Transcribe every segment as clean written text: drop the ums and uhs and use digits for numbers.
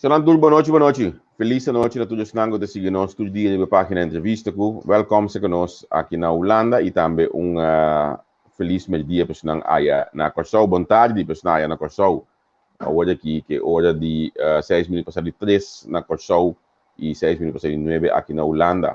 Sanan tur, bonochi, bonochi. Felis anochi na tur esnan ku ta sigui nos tur dia riba e página Entrevista ku. Wèlkòm serka nos aki na Hulanda i tambe un felis merdia pa esnan aya na Kòrsou. Bon tardi pa esnan aya na Kòrsou. Awor aki ke ora di seis minüt pasá di tres na Kòrsou i seis minüt pasá di nuebe aki na Hulanda.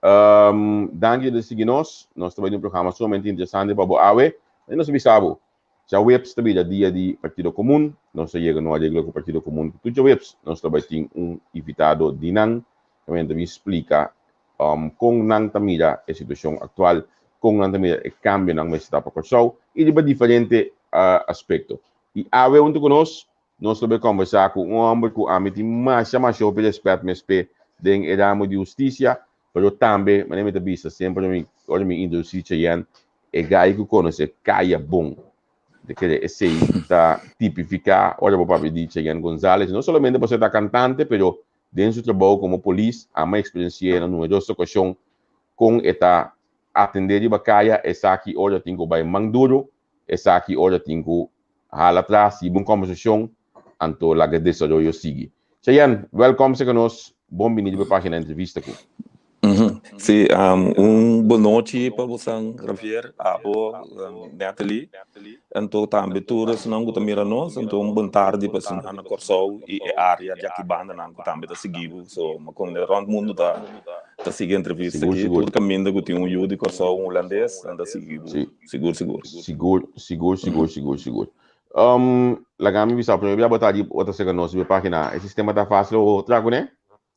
Danki di sigui nos. Nos ta bai di un programa sumamente interesante pa bo awe. I nos ta bisa bo, djaweps ta bira dia di Partido Komun. Nos ta yega no areglo ku Partido Komun ku tur djaweps nos ta bai tin un invitado di nan. Kaminda ta bin splika kon nan ta mira e situashon aktual, kon nan ta mira e kambionan mester ta pa Kòrsou i riba diferente aspekto. I awe huntu ku nos, nos lo bai kòmbersá ku un hòmber ku ami tin masha masha hopi rèspèt mes p'e den e ramo di hustisia, pero tambe, manera mi ta bisa semper ora mi introdusí Cheyenne, e gai ku konosé kaya bon. Mi ta kere esei ta tipifiká ora bo papia di Cheyenne Gonzalez, no solamente pasobra e ta kantante, pero den su trabou komo polis, ami a eksperensi'é na numeroso okashon kon e ta atendé riba kaya, esaki ora tin ku bai man duru, Esaki ora tin ku hala tras, hiba un kòmbersashon, anto laga e desaroyo sigui. Cheyenne, wèlkòm serka nos, bon bini riba e página Entrevista ku. Sí, un bonochi pa bosan, Javier, abo, Natalie, anto tambe tur esnan ku ta mira nos, anto un bon tardi pa esnan na Kòrsou i e área di aki bandanan ku tambe ta sigui bo. So, mi kono rònt mundu ta ta sigui entrevista aki, tur kaminda ku tin un yu di Kòrsou, un hulandes, nan ta sigui bo. Sigur, sigur. Sigur, sigur, sigur, sigur, sigur. Laga mi bisa, primer bia bo ta di, bo ta sega nos riba e pagina. E sistema ta fácil o traha kuné?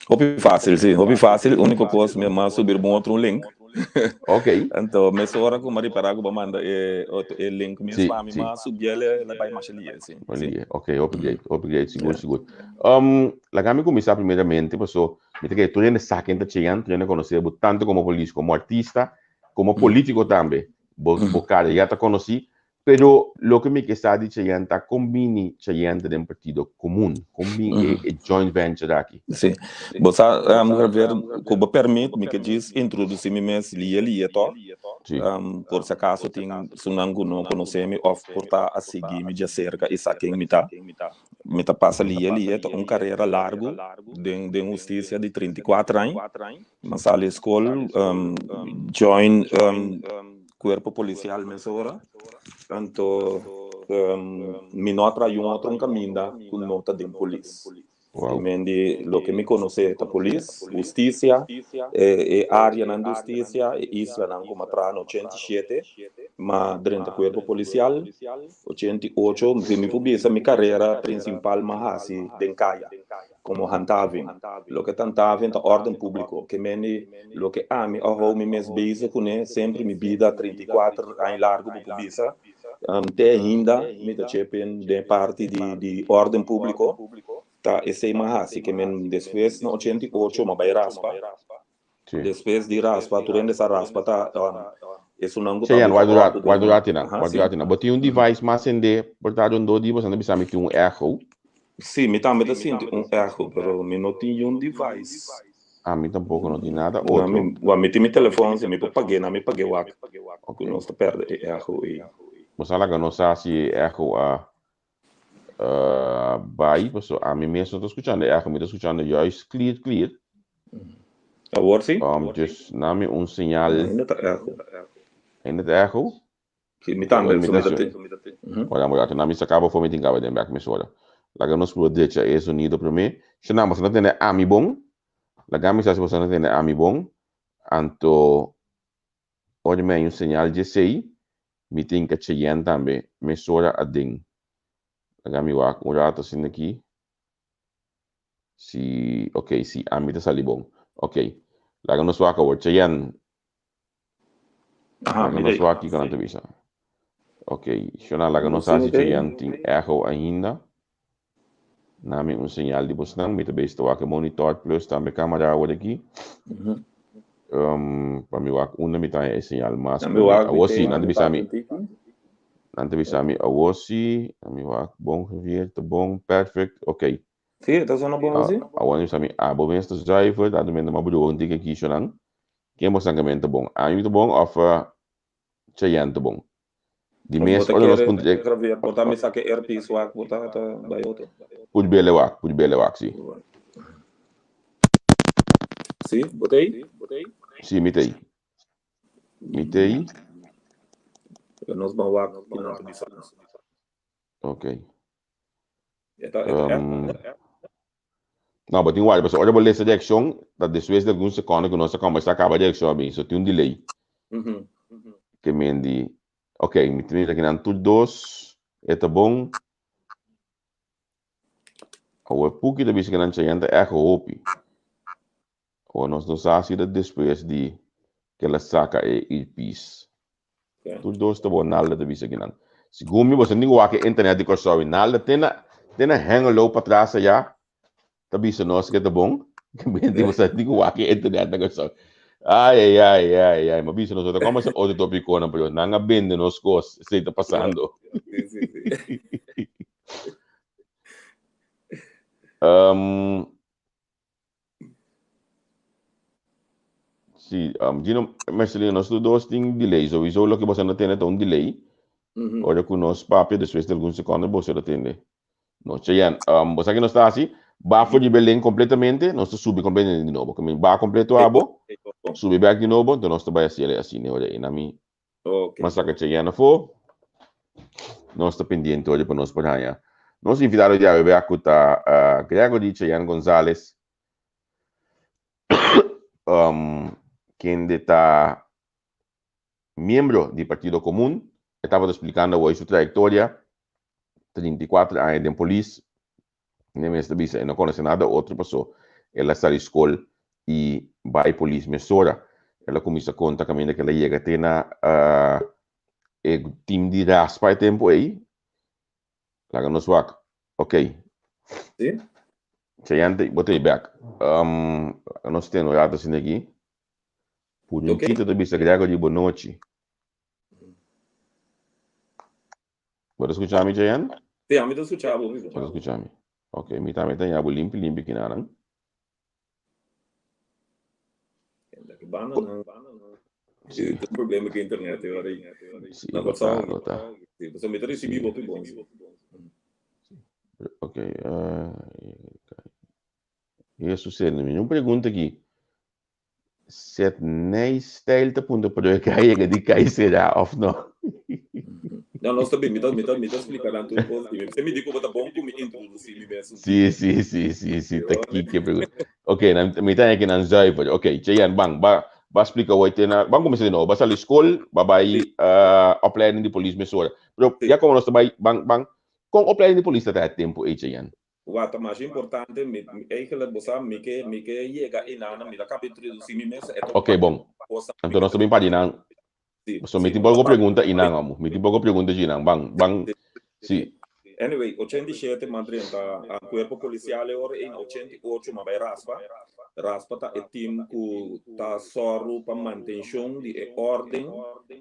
Hopi fácil, sí, hopi fácil. Úniko kos, mi a subi riba un otro un link. Ok. Anto, mesora ku mi a ripará ku bo a manda e otro e link mes pa mi, mi a subi el, el a bai masha lihe, sí. Masha lihe, ok, hopi great, hopi great, sigur, sigur. Laga mi kuminsá primeramente, paso mi ta kere tur hende sa ken ta Cheyenne, tur hende konosé bo tantu komo polis komo artista, Como politico tambe, bo bo cara ya ta conoci, pero loke mi ke sa di Cheyenne ta con bini Cheyenne ta den Partido Comun, con bin e e joint venture aki? Si, bo sa Javier, cu bo permit mi ke djis introduci mi mes lie lie to, Si. por si acaso tin esunnan cu no conoce mi of por ta a sigui mi djacerca y sa ken mi ta. Mi ta pasa lie lie, ta un carera largo den den husticia di 34 aña. Mi sali skol, join kuerpo polisial mesora, anto mi no a traha un otro kaminda ku no ta den polis. Wow. Men di loke mi konosé ta polis, hustisia, e áreanan di hustisia, e islanan ku mi a traha na 87, m'a drenta kuerpo polisial, 88, mi por bisa mi karera prinsipal m'a hasi den kaya. Komo handhaving. Loke ta handhaving ta órden públiko. Ke mende loke ami a hou mi mes bezig kuné semper mi bida 34 aña largu bo por bisa, te ainda mi ta chepen den e parti di di órden públiko. Ta esei mi a hasi. Ke men despues na 88 mi a bai raspa. Sí. Despues di raspa, tur hende sa raspa ta esunnan ku ta Señor, buska wak òrdu den wak durati nan, Aha, wak sí. durati nan. Bo tin un device mas sende por ta rondó di bo, sa bisa mi tin un echo. Sí, mi tambe ta sinti un echo, pero mi no tin un device. Ami tampoko no tin nada Na otro. mi, wa mi tin mi telefon, si mi por pag'é, na mi pag'é wak Ok. ku nos ta pèrdè e echo ei. Bo sa laga nos sa si e echo a bai, paso ami mes no ta skuchando e echo, mi ta skuchando juist clear clear. Awor si? Just nami un señal. Ainda ta echo. Ainda ta echo? Si, mi tambe, so mi ta te. Ora un rato, nami saka bo for mi tin kaba den bek mesora. Laga nos prueba drecha e sonido prome. Shana, boso ta tende ami bon? Laga mi sa si boso ta tende ami bon. Anto, ora mi hay un señal dje esey, mi tin ka Cheyenne tambe mesora aden. Laga mi wak un rato asina aki. Si, ok, si ami ta sali bon. Ok, laga nos wak awor. Cheyenne, Aha, laga mi nos dei. wak kiko nan ta bisa. Ok, Shona, laga No nos sa sin si dei. Cheyenne tin echo ainda. Nami un señal di bosnan. Mi ta bezig ta wak e monitor plus tambe camera awor aki. Pa mi wak unda mi ta haña e señal mas Nan mi promé. wak mi Awor sí, te nan ta bisa mi mi. papia tiki. Nan ta bisa mi awor sí. Nan mi wak bon Javier, ta bon, perfect, ok. Sí, ta sona bon así? Awor nan bisa mi abo mes ta zuiver, tantu mi ta mabruga un tiki aki shonan. Ken bo san ke men ta bon? Ami ta bon of Cheyenne ta bon? Di Of mes bo ta ora nos kere puntra Javier, bo ta mi sa ke earpiece wak bo ta ta bai otro. Put bele wak, put bele wak, si. Si, bo ta ei? Si, mi ta ei. Mi ta ei. Nos ban wak ki nan ta bisa nos. Ok. E ta, e ta Um, no, bo tin guarda, pasobra ora bo lesa reaccion, ta despues di algun secondo cu nos a combersa caba reaccion a bin, so tin un delay. Ke men di, ok, mi tin mira kinan tur dos, e ta bon. Awor Puki ta bisa kinan Chayanne ta echo hopi. Awor nos no sa si ta despues di ke el a saka e earpiece. Tur dos ta bon, Nalda ta bisa kinan. Segun mi, boso tin ku wak e internet di Kòrsou i Nalda te na te na Hengelo patras ayá ta bisa nos ke ta bon. Benti boso tin ku wak e internet na Kòrsou. Ai ai ai ai ai, ma bisa nos no ta kòmbersa otro topikonan pero nan a bende nos kos, esei ta pasando. Sí, sí, sí. Um, Sí, Gino, Mercelina, nos tur dos tin delay. Sowieso loke boso no tende ta un delay. Ora ku nos papia, despues di algun sekondo boso lo tende. No, Cheyenne, bo sa ke nos ta hasi? Ba for di Belén kompletamente, nos ta subi kompletamente di nobo. Kami ba kompleto abo, subi bek di nobo, enton nos ta bai hasi el asina e ora ei. Na mi mas saka Cheyenne afó. Nos ta pendiente ora pa nos por haña nos invitado di awe bek ku ta Gregory Cheyenne Gonzalez. Kende ta miembro di Partido Komun. E tabata splikando awor su trayektoria, 34 aña den polis. Ne mes ta bisa e no konosé nada otro paso el a sali skol i bai polis mesora. El a kuminsá konta kaminda ku el a yega te na e tim di raspa e tempu ei. Laga nos wak. Ok. Sí. Chayante, bo ta ei bek. Laga nos tene un rato asina aki. Purinchito ta bisa Gregory bonochi. Bo ta skucha mi, Chayante? Sí, ami ta skucha bo. Bo ta skucha mi. Ok, mi tambe ta ña bo limpi limpi kinanan. Banda nan. Sí. Tin problema ku internet e ora ei. Sí, Na lo ta, Kòrsou. lo ta. Sí, pasobra mi ta risibí hopi bon. Sí. Ok, uh, Jesus, mi un pregunta aki. Set Nijstijl ta puntra pero e ka yega di kai será of no? No, no, sta bien. Mi ta, mi ta, mi ta splika nan tur kos. Se mi di ku bo ta bon ku mi introdusí mi mes un Sí, sí, sí, sí, sí, ta kike pregunta. Ok, nan, mi ta haña kinan zuiver. Ok, Cheyenne, ban, ba, ba splika hoy te na, ban kuminsá di nobo. Ba sali skol, ba bai uh, opleiding di polis mesora. Pero ya komo nos ta bai, ban, ban, kon opleiding di polis ta traha tempu ei, Cheyenne? Wak ta masha importante, mi, eigenlijk bo sa, mi ke, mi ke yega einan, mi ta kaba introdusí mi mes, e ta un Ok, bon. kosa. Anto nos ta bin pa di nan. Sí, So mi sí. tin poko pregunta einan, amo. Mi tin poko pregunta djinan. Ban, ban, sí. Anyway, 87 m'a drenta a cuerpo policial e ora ei, na 88 m'a bai raspa. Raspa ta e team cu ta sòru pa mantencion di e orden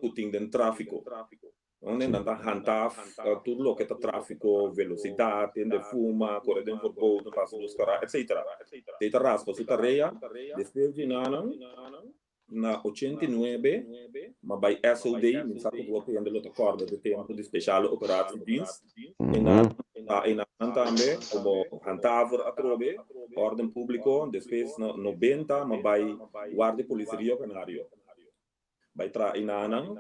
cu tin den trafico. Donde nan ta handhaaf tur loke ta trafico, velocidad, hende fuma, core den verboden, pasa luz cora, etcetera. Ei ta raspa su tarea. Despues di nanan, na 89, m'a bai SOD, mi sa cu hopi hende lo ta corda di tempo di Speciale Operatiedienst. Einan ta einan tambe como handhaver atrobe, orden publico. Despues na 90 m'a bai Guardia Policia Rio Canario. Bai traha enanan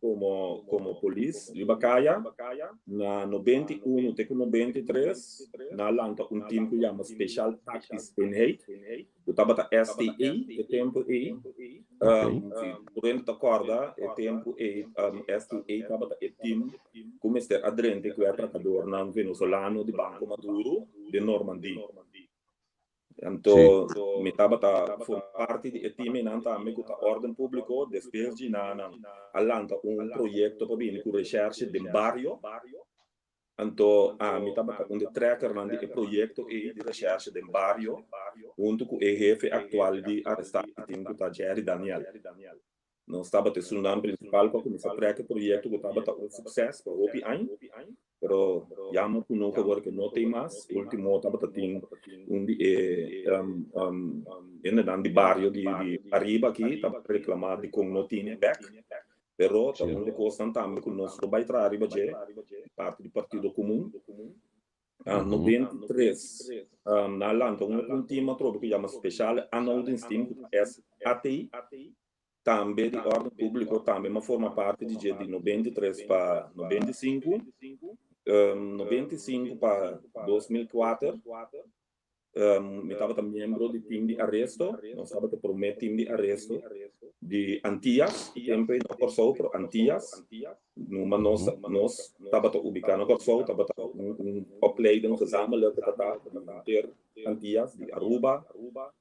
komo komo polis riba kaya. Na 91 te ku 93 nan a lanta un tim ku yama Speciaal Tactisch Eenheid, ku tabata STE e tempu ei. Si tur hende ta kòrda e tempu ei STE tabata e tim ku mester a drenta ku e atrakadornan venezolano di Banco Maduro den Normandie. Anto mi tabata forma parti di e team einan tambe ku ta orden públiko. Despues di nan a lanta un proyekto pa bini ku reshèrshe den bario. Anto ami tabata un di e trèkernan di e proyekto ei di reshèrshe den bario huntu ku e hefe aktual di arrestatieteam ku ta Jerry Daniel. Nos tabata esunnan prinsipal ku a kuminsá trèk e proyekto ku tabata un sukses pa hopi aña, pero jammer genoeg awor ke no tin mas. Ultimo tabata tin un di e hendenan di bario di ariba aki tabata reklamá dikon no tin e bèk. Pero ta un di kosnan tambe ku nos lo bai traha riba dje, parti di Partido Komun. 93 nan a lanta un team atrobe ku yama Speciale Aanhoudingsteam, ku ta SAT, tambe di orden públiko, tambe mi a forma parti di dje di 93 pa 95, 95 pa 2004. Mi tabata miembro di team di aresto, nos tabata e promé team di aresto di Antillas, e tempu ei no Kòrsou, pero Antillas. Numa nos nos tabata ubiká na Kòrsou, tabata un un opleiding gezamenlijk ku ta di henter Antillas, di Aruba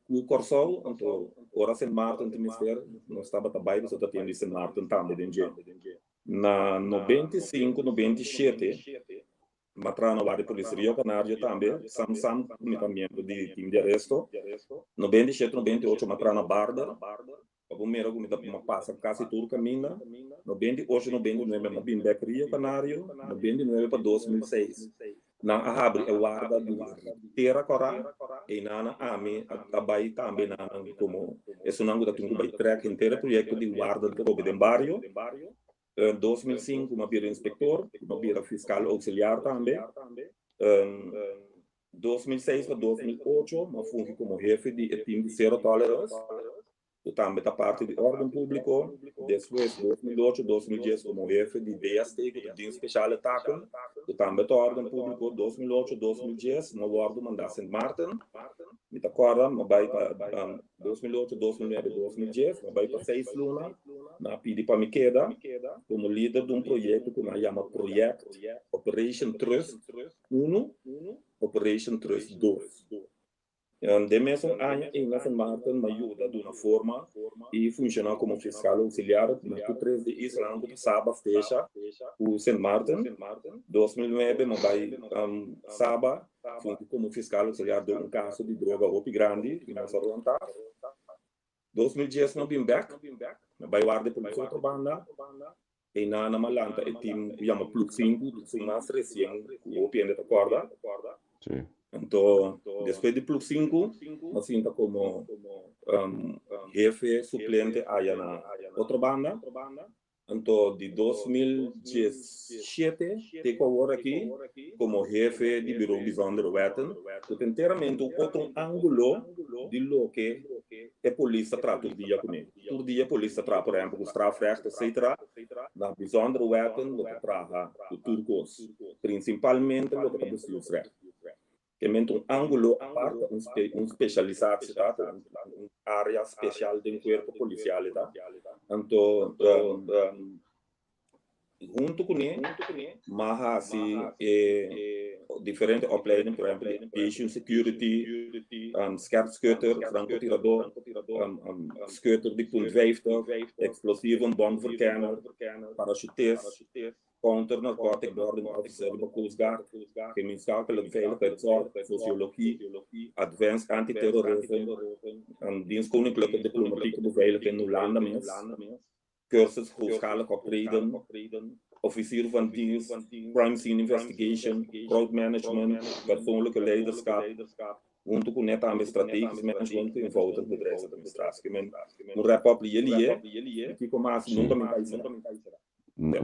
ku Kòrsou. Anto ora Sint Maarten tin mester, nos tabata bai pasobra ta tin di Sint Maarten tambe den dje. Na 95, 97. M'a traha na Warda di Polis Rio Canario tambe, sam sam ku mi ta miembro di team di aresto. 97, 98 m'a traha na Barber, pa bo mira ku mi ta m'a pasa kasi tur kaminda. 98, 99 m'a bin bek Rio Canario, 99 pa 2006 nan a habri e warda di Tera Kòrá, einan ami a bai tambe einan komo esunnan ku ta tin ku bai trèk henter e proyekto di warda di kobe den bario. 2005 mi a bira inspector, mi a bira fiscal auxiliar tambe. 2006 pa 2008 mi a fungi como hefe di e team di Zero Tolerance, cu tambe ta parti di orden publico. Despues 2008, 2010 como hefe di DST, cu ta Dienst Speciale Taken, cu tambe ta orden publico. 2008, 2010 mi a wordo manda Sint Maarten. Mi ta corda mi a bay pa 2008, 2009, 2010, mi a bai pa seis luna, nan a pidi pa mi keda komo lider di un proyekto ku nan a yama Project Operation Trust Uno, Operation Trust Dos. Den mesun aña ei na Sint Maarten mi a yuda duna forma i funshoná komo fiskal ousiliar na tur tres di islanan ku ta Saba, Statia ku Sint Maarten. 2009 mi a bai Saba Fungi komo fiskal auxiliar den un kaso di droga hopi grandi i nos a ronta. 2010 no bin bek, mi bai warda e polis otro banda. Einan nan a lanta e team ku yama Ploeg Sinku, ku su mas resien ku hopi hende ta kòrda. Anto despues di Ploeg Sinku mi a sinta komo hefe suplente aya na otro banda. Anto di 2017 te ku awor aki komo hefe di Bureau Bijzondere Wetten, ku ta enteramente un otro ángulo di loke e polis ta traha tur dia kuné. Tur dia polis ta traha por ehèmpel ku strafrecht etcetera. Na Bijzondere Wetten lo ta traha ku tur kos, prinsipalmente loke ta bestuursrecht. Te mente un ángulo apart, un spesialisatie ta, un área spesial den kuerpo polisial e ta. Anto huntu kuné m'a hasi e diferente opleiding, por ehèmpel di aviation security, scherpschutter, frankotirador, schutter di punt vijftig, explosieven bomverkenner, parachutist. Counter Narcotic Boarding Officer riba Coast Guard, Gemeenschappelijk Veiligheidszorg, Sociologie, Advanced Antiterrorism, Dienst Koninklijke Diplomatieke Beveiliging na Hulanda mes, Cursus Grootschalig Optreden, Officier van Dienst, Crime Scene Investigation, Crowd Management, Persoonlijke Leiderschap, Huntu ku ne tambe strategisch management ku eenvoudig bedrijfsadministratie. Ke men un wrap up liye liye, i kiko mas nunka mi ta isera.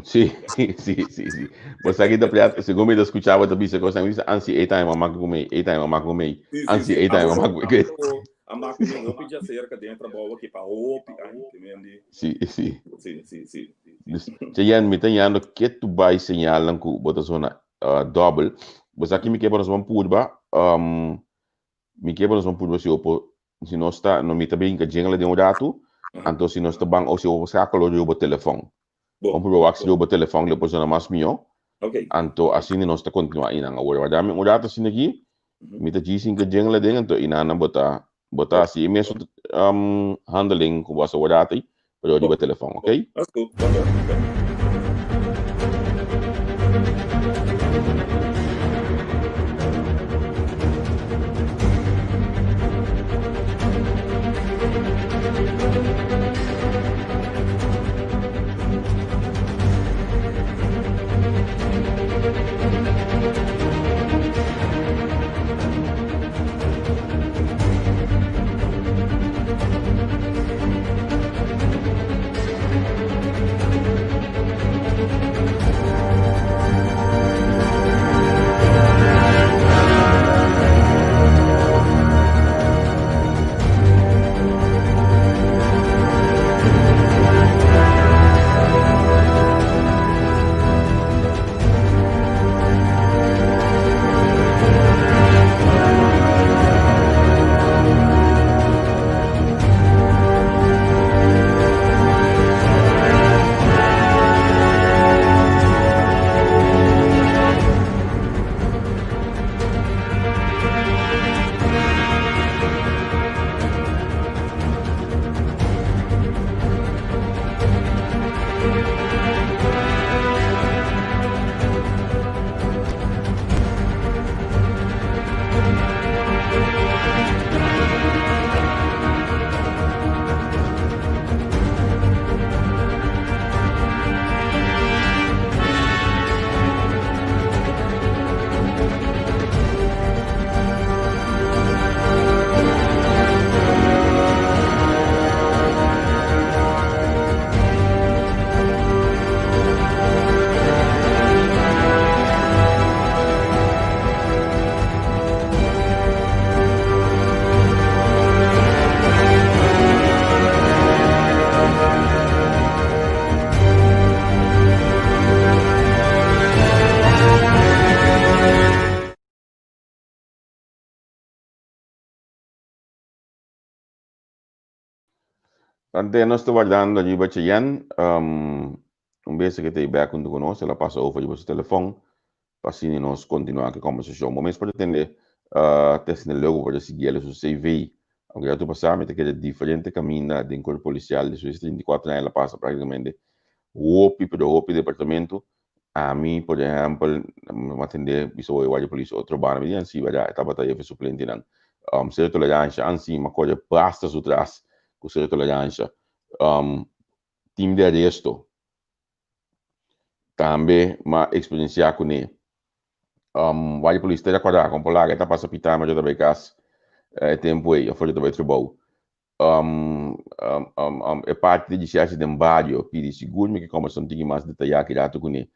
Sí, sí, sí, sí, sí. Bo sa ki ta plia, segun mi ta skucha bo ta bisa kos, mi bisa ansi ei ta mama ku mi, ei ta mama ku mi, ansi ei ta mama ku mi. A maka mi hopi djaserka den e trabou aki pa hopi aña, ke men di. Sí, sí. Sí, sí, sí. Dus, Cheyenne, mi ta yando ke tu bai señalnan ku bo ta zona dòbel. Bo sa ki mi ke pa nos ban purba, mi ke pa nos ban purba si bo por Si nos ta, no mi ta brinca jingle den un ratu, anto si nos ta ban o si bo sa color di bo telefon. Bon prueba wak si bo telefon lo por zona mas mihó. Anto asina nos ta continua einan. Awor wak dame un ratu asina aki, mi ta djis hinca jingle den anto einan bo ta bo ta hasi e mesun handeling ku bo hasi awor ratu ei, pero riba telefon, ok? That's good. Okay, okay. Ante nos ta wardando riba Cheyenne. Un bes ke ta bek huntu ku nos, el a pasa over riba su telefon pa asina nos kontinuá ku e kombersashon. Bo mes por a tende te asina leu bo por a sigui el su CV. Aunke ya tur pasá mi ta kere diferente kaminda den kuerpo polisial despues di 34 aña el a pasa praktikamente hopi pero hopi departamento. Ami por ehèmpel mi a tende bisa hoy guardia polis otro banda mi di ansi bèrdat e tabata jefe suplentenan. Cero toleransha ansi mi a kore basta su tras ku cero toleransha. Team di aresto tambe mi a eksperensiá kuné. Guardia polis ta rekordá kon por laga e ta pasa pita mi a ta bai kas e tempu ei òf ora ta bai trabou. E parti di recherche den bario pidi sigur mi ke kombersa un tiki mas detayá ki rato kuné.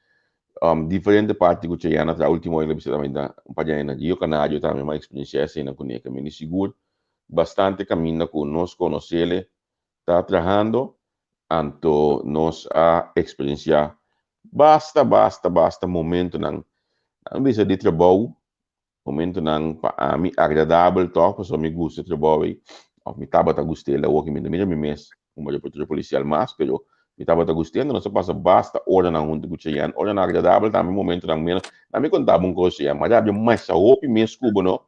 Diferente parti ku Cheyenne a traha ultimo aña bisa tambe ta un par di aña na Rio Canario tambe mi a eksperensiá eseinan kuné. Ke mindi sigur bastante kaminda ku nos konosele ta trahando anto nos a eksperensiá basta basta basta momentonan nan bisa di trabou Momentonan pa ami agradabel tòg pasobra mi gusta e trabou ei, òf mi tabata gust'el, awor ki mi ta mira mi mes komo reportero polisial mas, pero mi tabata gust'el, nos a pasa basta oranan huntu ku Cheyenne, oranan agradabel tambe momentonan menos. Na mi konta bo un kos Cheyenne, mi a rabia masha hopi mes ku bo no,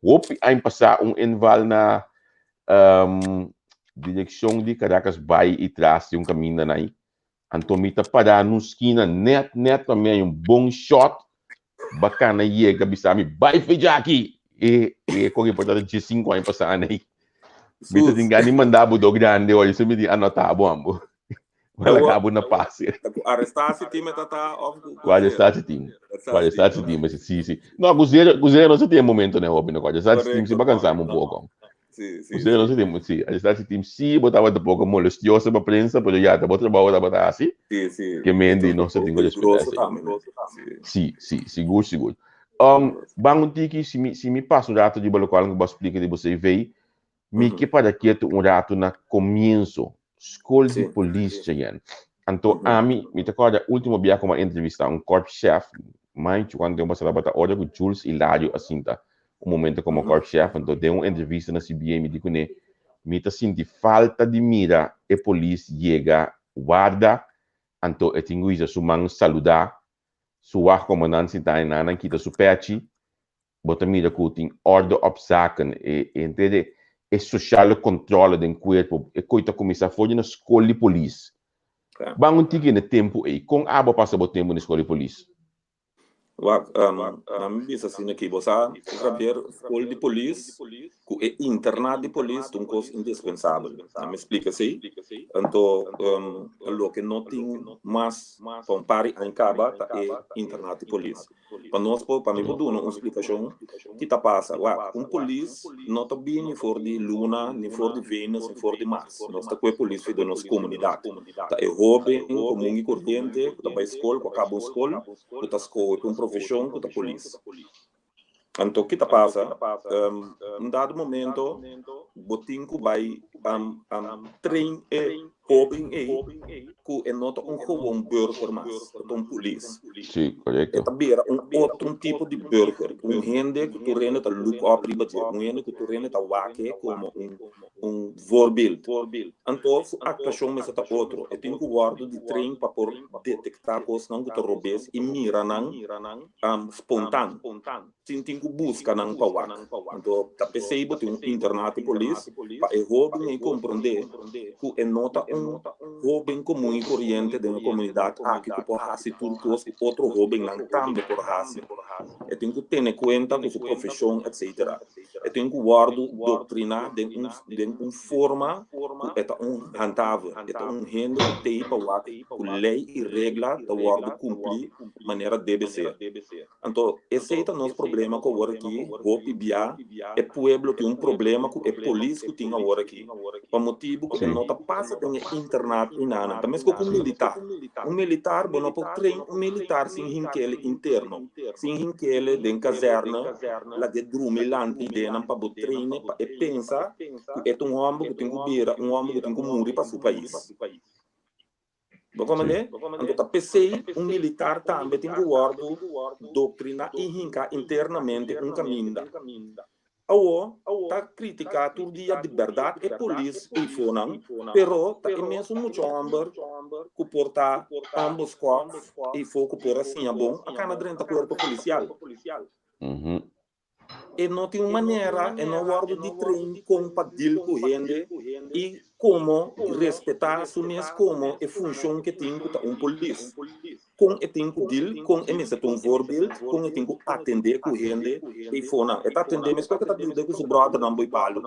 hopi aña pasá un inval na direkshon di Caracas bai i tras di un kaminda nan ei, Anto mi ta pará nun skina nèt nèt pa mi haña un bon shòt bakana yega bisa mi bai fecha aki e e kon por ta 15 aña pasá nei. Mi ta tin gana di manda bo do grande ora eso mi tin anotá bo ambo. Bo laga bo na pas. Ta ku arestá si tim e ta ta òf ku Ku arestá si tim. Ku arestá si tim si si. No ku zero ku zero no sa tin e momento nei hopi no ku arestá si tim si bo a kansa mi un poko. Sí, sí, Usted no sí. se tem, sí, ahí está si team sí, bo tabata poco molestioso pa prensa, pero ya, ta bo trabajo tabata así. Sí, sí. Que mendi no se tengo respetar Peligroso ese. tambe, no? Sí. Sí, sí, sigur, sigur. Ban un tiki, si mi paso un rato riba locual ku bo a splika di bo CV, mi ke para ketu un rato na comienzo, skol di polis, Cheyenne. Anto ami, mi ta korda ultimo bia ku mi a entrevista un korpschef, manchu kuantu tempu pasá tabata ora ku Jules Hilario a sinta un momento komo korpschef, anto den un entrevista na CBA mi di kuné, mi ta sinti falta di mira e polis yega warda, anto e tin ku hisa su man saludá su wachtcommandant sintá einan, nan kita su pèchi, bo ta mira ku tin orde op zaken, e henter e e sociale controle den kuerpo, e koi ta kuminsá for di na skol di polis. Ban un tiki na e tempu ei, kon abo a pasa bo tempu na e skol di polis? Wak, na mi bisa asina aki, bo sa, Javier, skol di polis ku e internat di polis ta un kos indispensabel. Na mi splika esei. Anto, loke no tin mas pa un par di aña kaba ta e internat di polis. Pa nos por, pa mi por duna un splikashon ki ta pasa. Wak, un polis no ta bini for di luna, ni for di Venus, ni for di Mars. Nos ta kue polis for di nos komunidat. Ta e hóben komun i koriente ku ta bai skol, ku a kaba un skol, ku ta skohe pa un profeshon ku ta polis. Anto ki ta pasa? Un dado momento bo tin ku bai train e hóben ei ku e no ta un gewoon burger mas, e ta un polis. Sí, korekto. E ta bira un otro un tipo di burger, un hende ku tur hende ta look up riba dje, un hende ku tur hende ta wak e komo un un voorbeeld. Anto su aktuashon mester ta otro. E tin ku wòrdu di train pa por detektá kosnan ku ta robes i mira nan spontan, sin tin ku buska nan pa wak. Anto ta p'esei bo tin un internat di polis pa e hóben ei komprondé ku e no ta un hóben komun i koriente den e komunidat aki ku por hasi tur kos ku otro hóbennan tambe por hasi. E tin ku tene kuenta ku su profeshon etsetera. E tin ku wòrdu doktriná den un den un forma ku e ta un handhaver, e ta un hende ku tei pa wak ku lei i regla ta wòrdu kumplí manera debe ser. Anto esei ta nos problema ku awor aki hopi bia e pueblo tin un problema ku e polis ku tin awor aki pa motibu ku e no ta pasa den e internat i nana. Ta meskos ku un militar. Un militar bo no por train un militar sin hinkele interno, sin hinkele den kazerne lag'e drumi lanti ideanan pa bo train'e pa e pensa ku e ta un hòmber ku tin ku bira un hòmber ku tin ku muri pa su pais. Bo komprendé? Anto ta p'esei un militar tambe tin ku wòrdu doktriná i hinká internamente un kaminda. Awo ta critica tur dia di berdad e polis eifonan, pero ta e mesun mucha homber cu por ta onbeschoft eifo cu por a siña bon a cana drenta cuerpo policial. E no tin un manera, e no wordo di train con pa deal cu hende y como respeta su mes como e funcion cu e tin cu ta un polis. Kon e tin ku dil, kon e mester ta un voorbeeld, kon e tin ku atendé ku hende eifonan. E ta atendé meskos ku e ta atendé ku su bròdernan boi palu.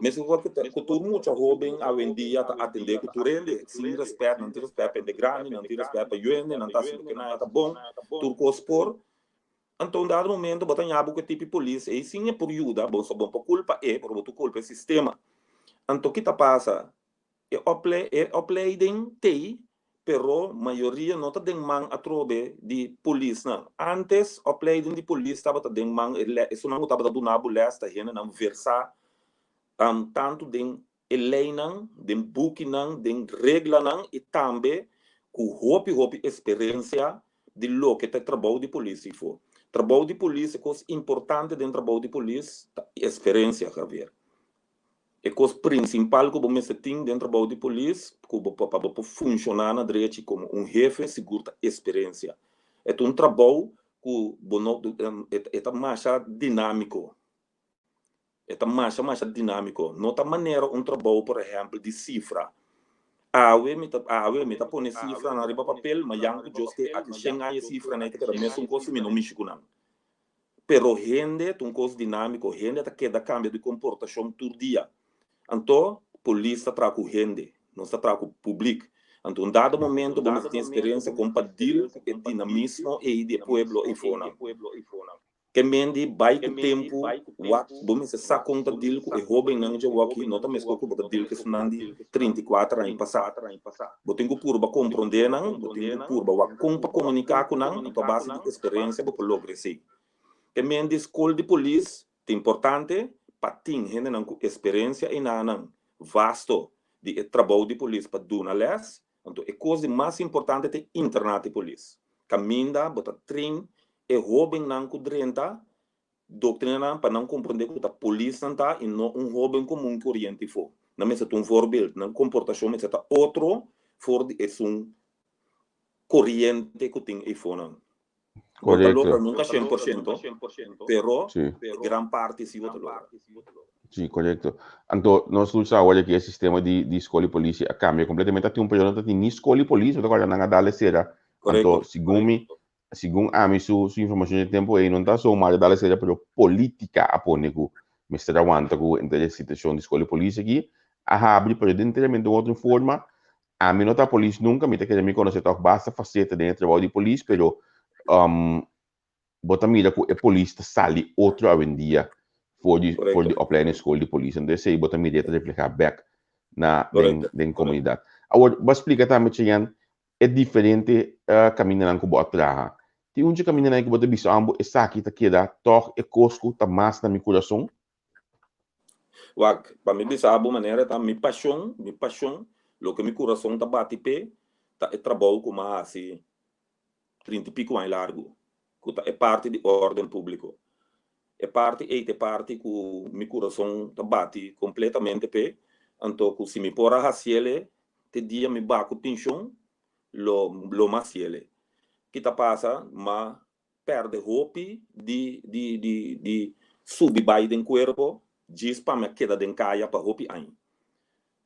Meskos ku ta ku tur mucha hóben awendia ta atendé ku tur hende sin rèspèt. Nan tin rèspèt pa hende grandi, nan tin rèspèt pa yu hende, nan ta hasi loke nan ta bon, tur kos por. Anto un dado momento bo ta ña bo ku e tipi polis ei sin e por yuda, bo so bo por kulpa e, pero bo tur kulpa e sistema. Anto ki ta pasa? E ople e opleiding t'ei, pero mayoria no ta den man atrobe di polisnan. Antes opleiding di polis tabata den man e le esunnan ku tabata duna bo les ta hendenan versá tantu den e leinan, den bukinan, den reglanan i tambe ku hopi hopi esperensia di loke ta e trabou di polis ifo. Trabou di polis, e kos importante den trabou di polis ta esperensia, Javier. E kos prinsimpal ku bo mester tin den trabou di polis ku bo pa bo por funshoná na drechi komo un hefe sigur ta esperensia. E ta un trabou ku bo no e ta masha dinámiko. E ta masha masha dinámiko. No ta manera un trabou por ehèmpel di sifra. Awe mi ta awe mi ta pone sifranan riba papel mayan ku Dios ke aki shen aña e sifranan ei ta keda mesun kos si mi no mishi ku nan. Pero hende ta un kos dinámiko, hende ta keda kambia di komportashon tur dia. Anto polis ta traha ku hende, nos ta traha ku publik. Anto un dado momento bo mester tin eksperensia kon pa deal ku e dinamismo ei di e pueblo eifonan. Ke men di bai ku tempu wak bo mester sa kon ta deal ku e hóbennan djawoki no ta meskos ku bo ta deal ku esunnan di 34 aña pasá. Bo tin ku purba komprondé nan, bo tin ku purba wak kon pa komuniká ku nan, anto a base di eksperensia bo por logra esei. E men di skol di polis ta importante pa tin hendenan ku eksperensia einanan vasto di e trabou di polis pa duna lès, anto e kos di mas importante ta e internat di polis, kaminda bo ta train e hóbennan ku drenta Doctrinanan pa nan comprende cu ta polisnan ta y no un hoben comun coriente fo. Nan mester ta un voorbeeld, nan comportacion mester ta otro for di esun coriente cu tin eyfonan. Bo ta logra nunca 100%, pero gran parti si bo ta logra. Si, correcto. Anto, nos tur sa awor aki e sistema di di scol y policia a cambia completamente. A tin un periodo no ta tin ni scol y polis, bo ta corda nan a dal e cera. Anto, segun mi, Segun ami su su informacion dje tempo ey no ta zomaar de dale seria pero politica a pone cu mester a wanta cu henter e situacion di scol di polis aki a habri pero den enteramente un otro forma. Ami no ta polis nunca mi ta kere mi conoce toch basta faceta den e trabao di polis pero bo ta mira cu e polis ta sali otro awendia for di for di opleiding scol di polis entonces esey bo ta mira e ta refleha bek na den den comunidad. Awor bo a splica tambe Cheyenne e diferente kamindanan ku bo a traha. Tin un dje kamindanan ku bo ta bisa ambo esaki ta keda tòg e kos ku ta mas na mi kurason? Wak, pa mi bisa bo manera ta mi pashon, mi pashon, loke mi kurason ta bati p'e, ta e trabou ku mi a hasi 30 i piku aña largu, ku ta e parti di órden públiko. E parti ei ta e parti ku mi kurason ta bati kompletamente p'e, anto ku si mi por a hasiel Te dia mi ba ku penshon lo lo mas yele. Ki ta pasa? Ma perde hopi di di di di subi bai den kuerpo djis pa mi a keda den kaya pa hopi aña.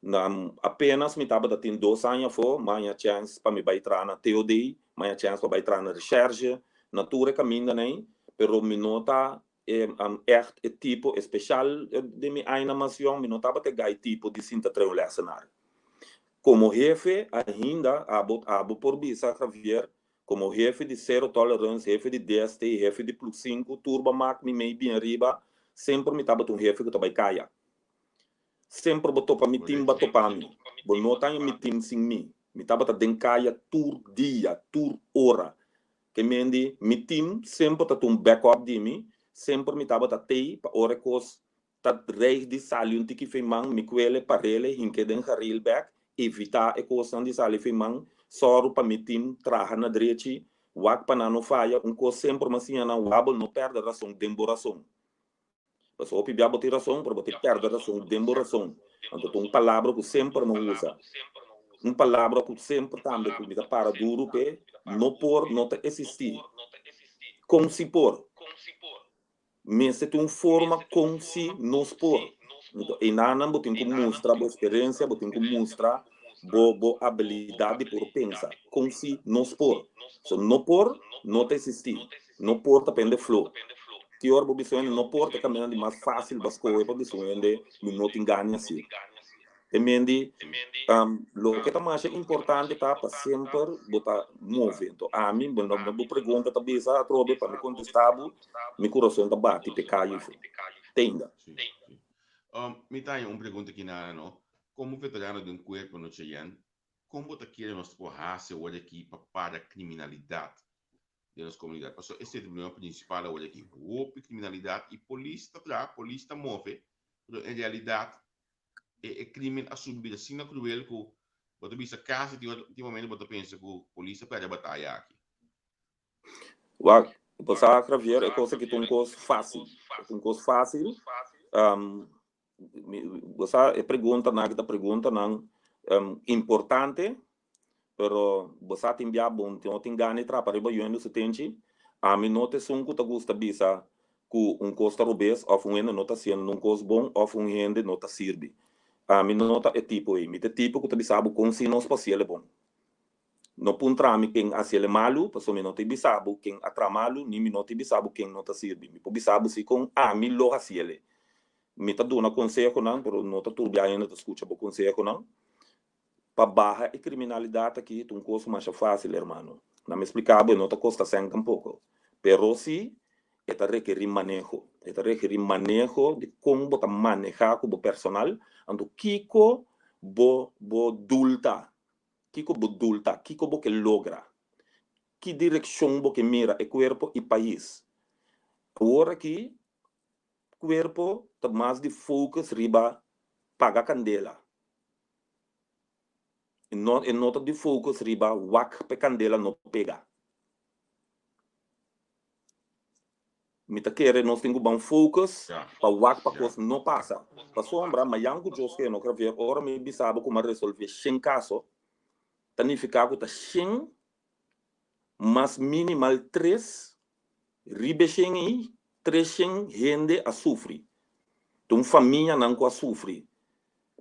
Na apenas mi tabata tin dos aña afó mi a haña chèns pa mi bai traha na TOD, mi a haña chèns pa bai traha na reshèrshe, na tur e kamindanan ei, pero mi no ta E echt e tipo especial den mi añanan mas yong mi no tabata e gai tipo di sinta trae un lessenaar. Como hefe ainda abo abo por bisa Javier como hefe di Zero Tolerance, hefe di DST, hefe di Plus Sinku, tur bo mak mi mei bien riba, semper mi tabata un hefe ku ta bai kaya. Semper bo topa mi team ba topa mi. Bo no ta haña mi team sin mi. Mi tabata den kaya tur dia, tur ora. Ke men di, mi team semper ta ta un backup di mi, semper mi tabata tei pa ora e kos ta dreig di sali un tiki fei man, mi kuele, parele, hink'e den garil bek, evitá e kosnan di sali fei man, sòru pa mi team traha na drechi, wak pa nan no faya, un kos semper mi a siña nan, wak bo no pèrdè rason den bo rason. Pasobra hopi bia bo tin rason, pero bo tin pèrdè rason den bo rason. Anto ta un palabra ku semper no usa. Un palabra ku semper tambe ku mi ta para duru p'e, no por no ta eksistí. Kon si por? Mester tin un forma kon si nos por. Anto einanan bo tin ku mustra bo eksperensia, bo tin ku mustra bo bo abilidat di por pensa kon si nos por. So no por no ta eksistí. No por ta pende flo. Ki ora bo bisa un hende no por ta e kaminda di mas fásil pa skohe pa bisa un hende mi no tin gana hasi. Te mendi loke ta masha importante ta pa semper bo ta move. Enton ami, bo pregunta ta bisa atrobe pa mi kontestá bo, mi kurason ta bati p'e kayu fu. Te inda. Sí, sí. Mi ta haña un pregunta aki nana no. Komo veterano den kuerpo no Cheyenne, kon bo ta kere nos por hasi awor aki pa para kriminalidat den nos komunidat? Pasobra esei ta e problema prinsipal awor aki. Hopi kriminalidat i polis ta traha, polis ta move, pero en realidat e e crimen a subi bira asina cruel cu bo ta bisa casi tin tin momento bo ta pensa cu polis a perde bataya aki. Wak, bo sa Javier, e cos aki ta un cos facil. E ta un cos facil. Bo sa e preguntanan aki ta preguntanan importante, pero bo sa tin bia bo no tin gana di trapa riba yuendo su tenchi. Ami no ta esun ku ta gusta bisa ku un kos ta robes òf un hende no ta hasiendo un kos bon òf un hende no ta sirbi. Ami no ta e tipo ei. Mi ta e tipo ku ta bisa bo kon si nos por hasiel e bon. No puntra mi ken a hasiel e malu, pasobra mi no ta bisa bo ken a traha malu ni mi no ta bisa bo ken no ta sirbi. Mi por bisa bo si kon ami lo hasiel e. Mi ta duna konsehonan, pero no ta tur bia hende ta skucha bo konsehonan. Pa baha e kriminalidat aki ta un kos masha fásil, hermano. Na mi splika bo e no ta kosta sèn tampoko. Pero si e ta rekerí maneho. E ta rekerí maneho di kon bo ta manehá ku bo personal, anto kiko bo bo dul ta, kiko bo dul ta, kiko bo ke logra, ki direkshon bo ke mira e kuerpo i pais. Awor aki kuerpo ta mas di focus riba paga kandela. E no e no ta di focus riba wak p'e candela no pega. Mi ta kere nos tin cu ban focus pa wak pa cos no pasa. Pasobra mayan cu Dios kere no Javier, ora mi bisa bo cu mi a resolve shen caso, ta nifica cu ta shen mas minimal tres riba e shen ei, tres shen hende a sufri. Ta un famianan cu a sufri.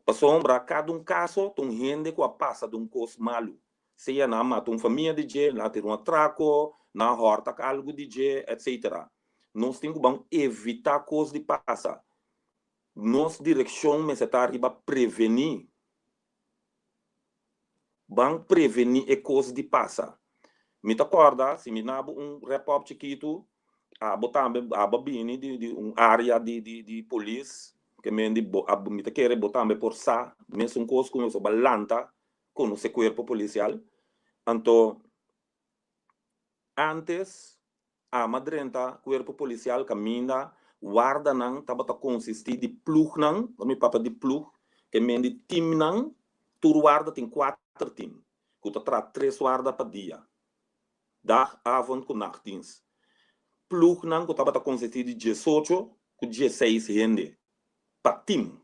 Pasobra kada un kaso ta un hende ku a pasa den un kos malu, sea nan a mata un famia di dje, nan a tira un atrako, nan a hòrta algu di dje, etsetera. Nos tin ku ban evitá kos di pasa. Nos direkshon mester ta riba prevení. Ban prevení e kos di pasa. Mi ta kòrda, si mi nabo un wrap up chikitu, abo tambe, abo a bini di di un área di di di polis, ke men di bo abo mi ta kere bo tambe por sa mesun kos ku nos a lanta konosé kuerpo polisial. Anto Antes, ama drenta cuerpo policial caminda wardanan tabata consisti di plugnan, ora mi papia di plug, ke men di teamnan, tur warda tin cuater team, cu ta traha tres warda pa dia, dag, avond cu nachtdienst. Plugnan cu tabata consisti di diesocho cu dieseis hende pa team.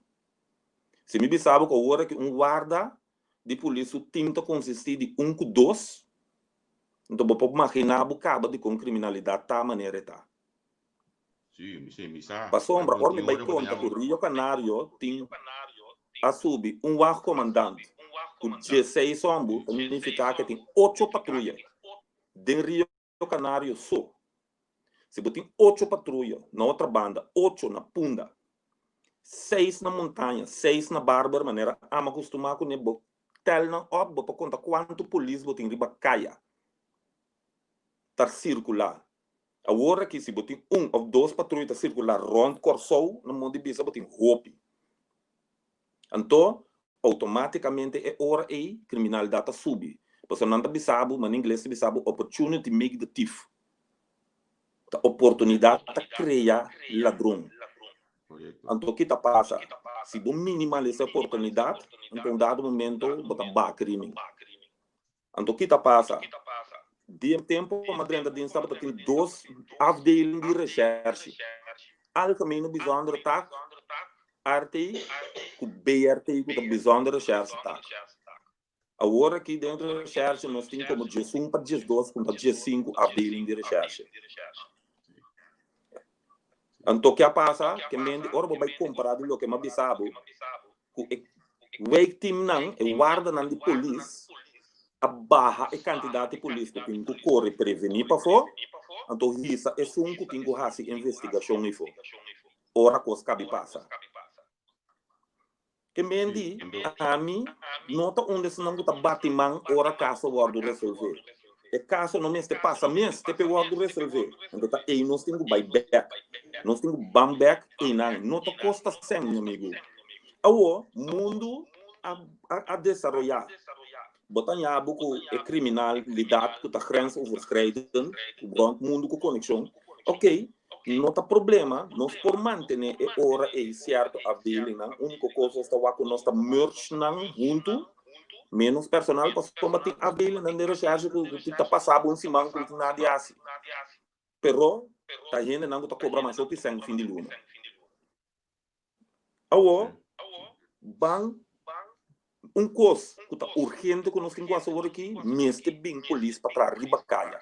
Si mi bisa bo cu awor aki un warda di polis su team ta consisti di un cu dos, Nto bo por maginá bo kaba dikon kriminalidat ta manera e ta. Sí, mi sí, mi sa. Pasobra ora mi bai konta ku Rio Canario tin a subi un wachkomandant ku dieseis hòmbu ta nifiká ku e tin ocho patruya den Rio Canario so. Si bo tin ocho patruya na otra banda, ocho na Punda, seis na Montaña, seis na Barber manera ama kustumá kuné bo Tel nan op bo pa konta kuantu polis bo tin riba kaya ta sirkulá. Awor aki si bo tin un òf dos patruya ta sirkulá rònt Kòrsou na modo di bisa bo tin hopi. Anto outomátikamente e ora ei kriminalidat ta subi pasobra nan ta bisa bo, manera ingles ta bisa bo opportunity make the thief. Ta oportunidat ta krea ladron. Anto ki ta pasa? Si bo minimalisa e oportunidat, anto un dado momento bo ta baha krimen. Anto ki ta pasa? Di e tempo ku mi a drenta dienst tabata tin dos afdeling di reshershi. Algemene Bijzondere Tak, RT, ku BRT ku ta Bijzondere Recherche Tak. Awor aki den recherche nos tin komo 11 pa 12 ku ta 15 afdeling di recherche. Anto ke a pasa ke men di ora bo bai kompara di loke mi a bisa bo ku e wijkteamnan, e wardanan di polis a baha e kantidat di polis ku tin ku kore prevení pafó, anto hisa esun ku tin ku hasi investigashon ifó ora kos kabi pasa. Ke men di, Ami no ta un di esnan ku ta bati man ora kaso wòrdu resolvé. E kaso no mester pasa mes te p'e wòrdu resolvé. Anto ta ei nos tin ku bai bèk. Nos tin ku ban bèk einan. No ta kosta sèn, mi amigu. Awor, mundu a a desaroyá. Bo ta haña bo ku e kriminalidat ku ta grensoverschrijdend, ku rònt mundu ku konekshon. Oké, No ta problema, nos por mantené e ora ei sierto afdelingnan, úniko kos nos ta wak ku nos ta merge nan huntu, ménos personal, pasobra tin afdelingnan den reshèrshe ku ta pasa bo un siman ku no tin nada di hasi. Pero ta hendenan ku ta kobra masha hopi sèn fin di luna. Awor, ban un kos ku ta urgente ku nos tin ku hasi awor aki, mester bin polis pa traha riba kaya.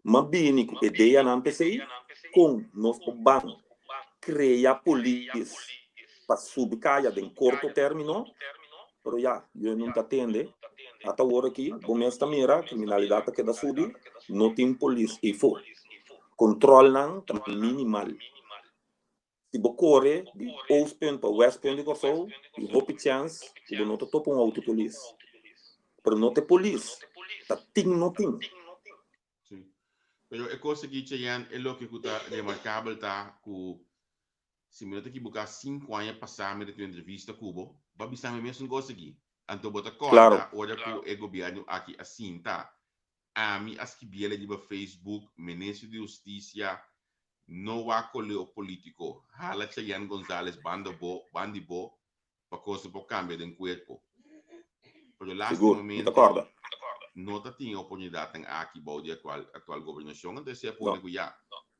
M'a bini ku ideanan p'esei kon nos por ban krea polis pa subi kaya den korto término, pero ya, yo no ta tende. Ata awor aki bo mes ta mira kriminalidat ta keda subi, no tin polis eifo. Kontrolnan ta minimal. Si bo kore di Oostpunt pa Westpunt di Kòrsou, tin hopi chèns ku bo no ta topa un outo polis. Pero no ta e polis, ta tin no tin. Sí. Pero e kos aki, Cheyenne, e loke ku ta remarkabel ta ku, si mi no ta ekiboká, sinku aña pasá mi ta tin un entrevista ku bo, bo a bisa mi mesun kos aki. Anto bo ta kòrda ora ku e gobièrnu aki a sinta Ami a skibiele riba Facebook, Minister di Hustisia no wak koleo politico, hala Cheyenne Gonzalez banda bo, bandi bo, pa cosnan por cambia den cuerpo. Pero Sigur, mi ta lastimamente corda. no ta tin e oportunidadnan aki bou di actual actual gobernacion, anto esey a No. pone cu ya,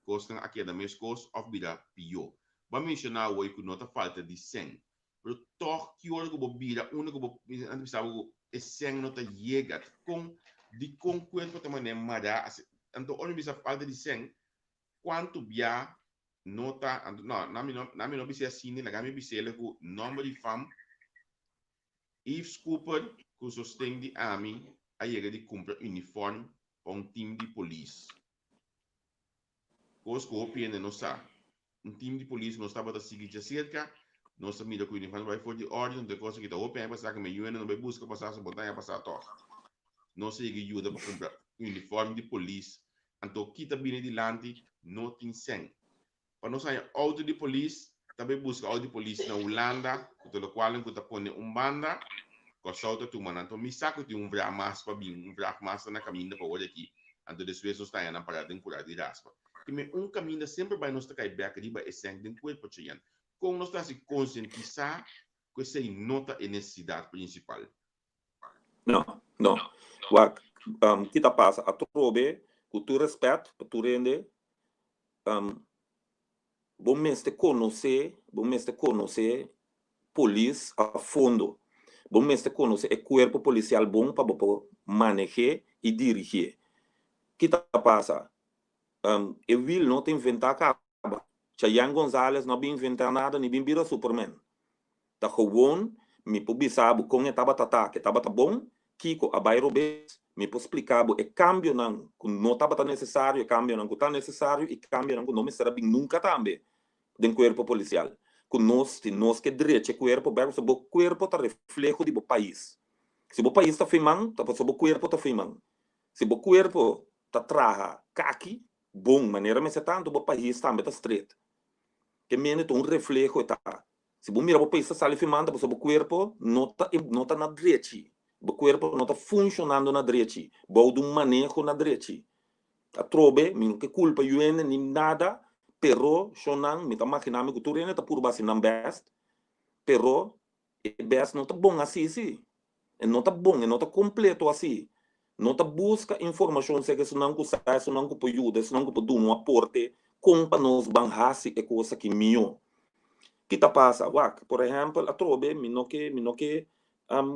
cosnan a keda mescos of bira pio. Bo a menciona awoy cu no ta falta di cen, Pero tòg ki ora ku bo bira unda ku bo nan ta bisa bo ku e sèn no ta yega. Kon dikon kuerpo ta manera mará asi? Anto ora mi bisa falta di sèn, kuantu bia no ta anto no nan mi no nan mi no bis'é asina laga mi bis'é ku nòmber di fam Yves Cooper ku sosten di ami a yega di kumpra unifòrm pa un tim di polis. Kos ku hopi hende no sa. Un tim di polis nos tabata sigui djaserka, nos a mira ku uniform bai for di orde, anto e kos aki ta hopi aña pasá ku mi yunan no bai buska pasá, so bo ta aña pasá tòg. Nos a yega yuda pa kumpra uniform di polis, anto kita bini dilanti no tin sèn. Pa nos haña outo di polis, ta bai buska outo di polis na Hulanda, ku ta lokualnan ku ta pone un banda, Kòrsou ta tuma nan. Anto mi sa ku tin un vra mas pa bin, un vrag mas ta na kaminda pa wòrdu aki, anto despues nos ta haña nan pará den kurá di raspa. Ki men un kaminda semper bai nos ta kai bèk riba e sèn den kuerpo Cheyenne. Kon nos ta hasi konsientisá ku esei no ta e nesesidat prinsipal? No, no. Wak, ki ta pasa atrobe, ku tur rèspèt pa tur hende, bo mester konosé, bo mester konosé polis a fondo. Bo mester konosé e kuerpo polisial bon pa bo por maneh'é i dirigié. Ki ta pasa? E wiel no ta inventá kaba. Chayanne Gonzalez no a bin inventá nada ni bin bira Superman. Ta gewoon mi por bisa bo kon e tabata ta, ke tabata bon, kiko a bai robes, mi por splika bo e kambionan ku no tabata nesesario, e kambionan ku ta nesesario i kambionan ku no mester a bin nunka tambe den kuerpo polisial. Ku nos, si nos ke drecha e kuerpo bèk, pasobra bo kuerpo ta refleho di bo pais. Si bo pais ta fiman, ta pasobra bo kuerpo ta fiman. Si bo kuerpo ta traha kaki bon manera mester ta, anto bo pais tambe ta stret. Ke mende ta un refleho e ta. Si bo mira bo pais ta sali fimanta pasobra bo kuerpo no ta no ta na drechi. Bo kuerpo no ta funshonando na drechi, bou di un maneho na drechi. Atrobe mi no ke kulpa yu hende ni nada, pero shonnan mi ta magina mi ku tur hende ta purba hasi nan bèst, pero e bèst no ta bon asi si. E no ta bon, e no ta kompleto asi. No ta buska informashon serka esunnan ku sa, esunnan ku por yuda, esunnan ku por duna un aporte. Kon pa nos ban hasi e kos aki mihó? Ki ta pasa? Wak, por ehèmpel, atrobe mi no ke mi no ke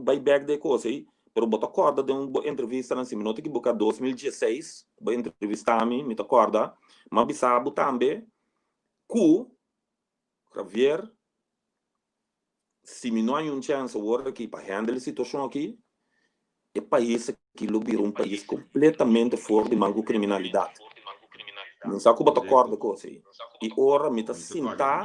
bai bèk den e kos ei, pero bo ta kòrda den un bo entrevistanan, si mi no ta ekiboká 2016 bo entrevistá mi, mi ta kòrda, mi a bisa bo tambe ku Javier, si mi no haña un chèns awor aki pa handle e situashon aki, e pais aki lo bira un pais kompletamente for di man ku kriminalidat. Mi sa ku bo ta kòrda kos ei. I ora mi ta sintá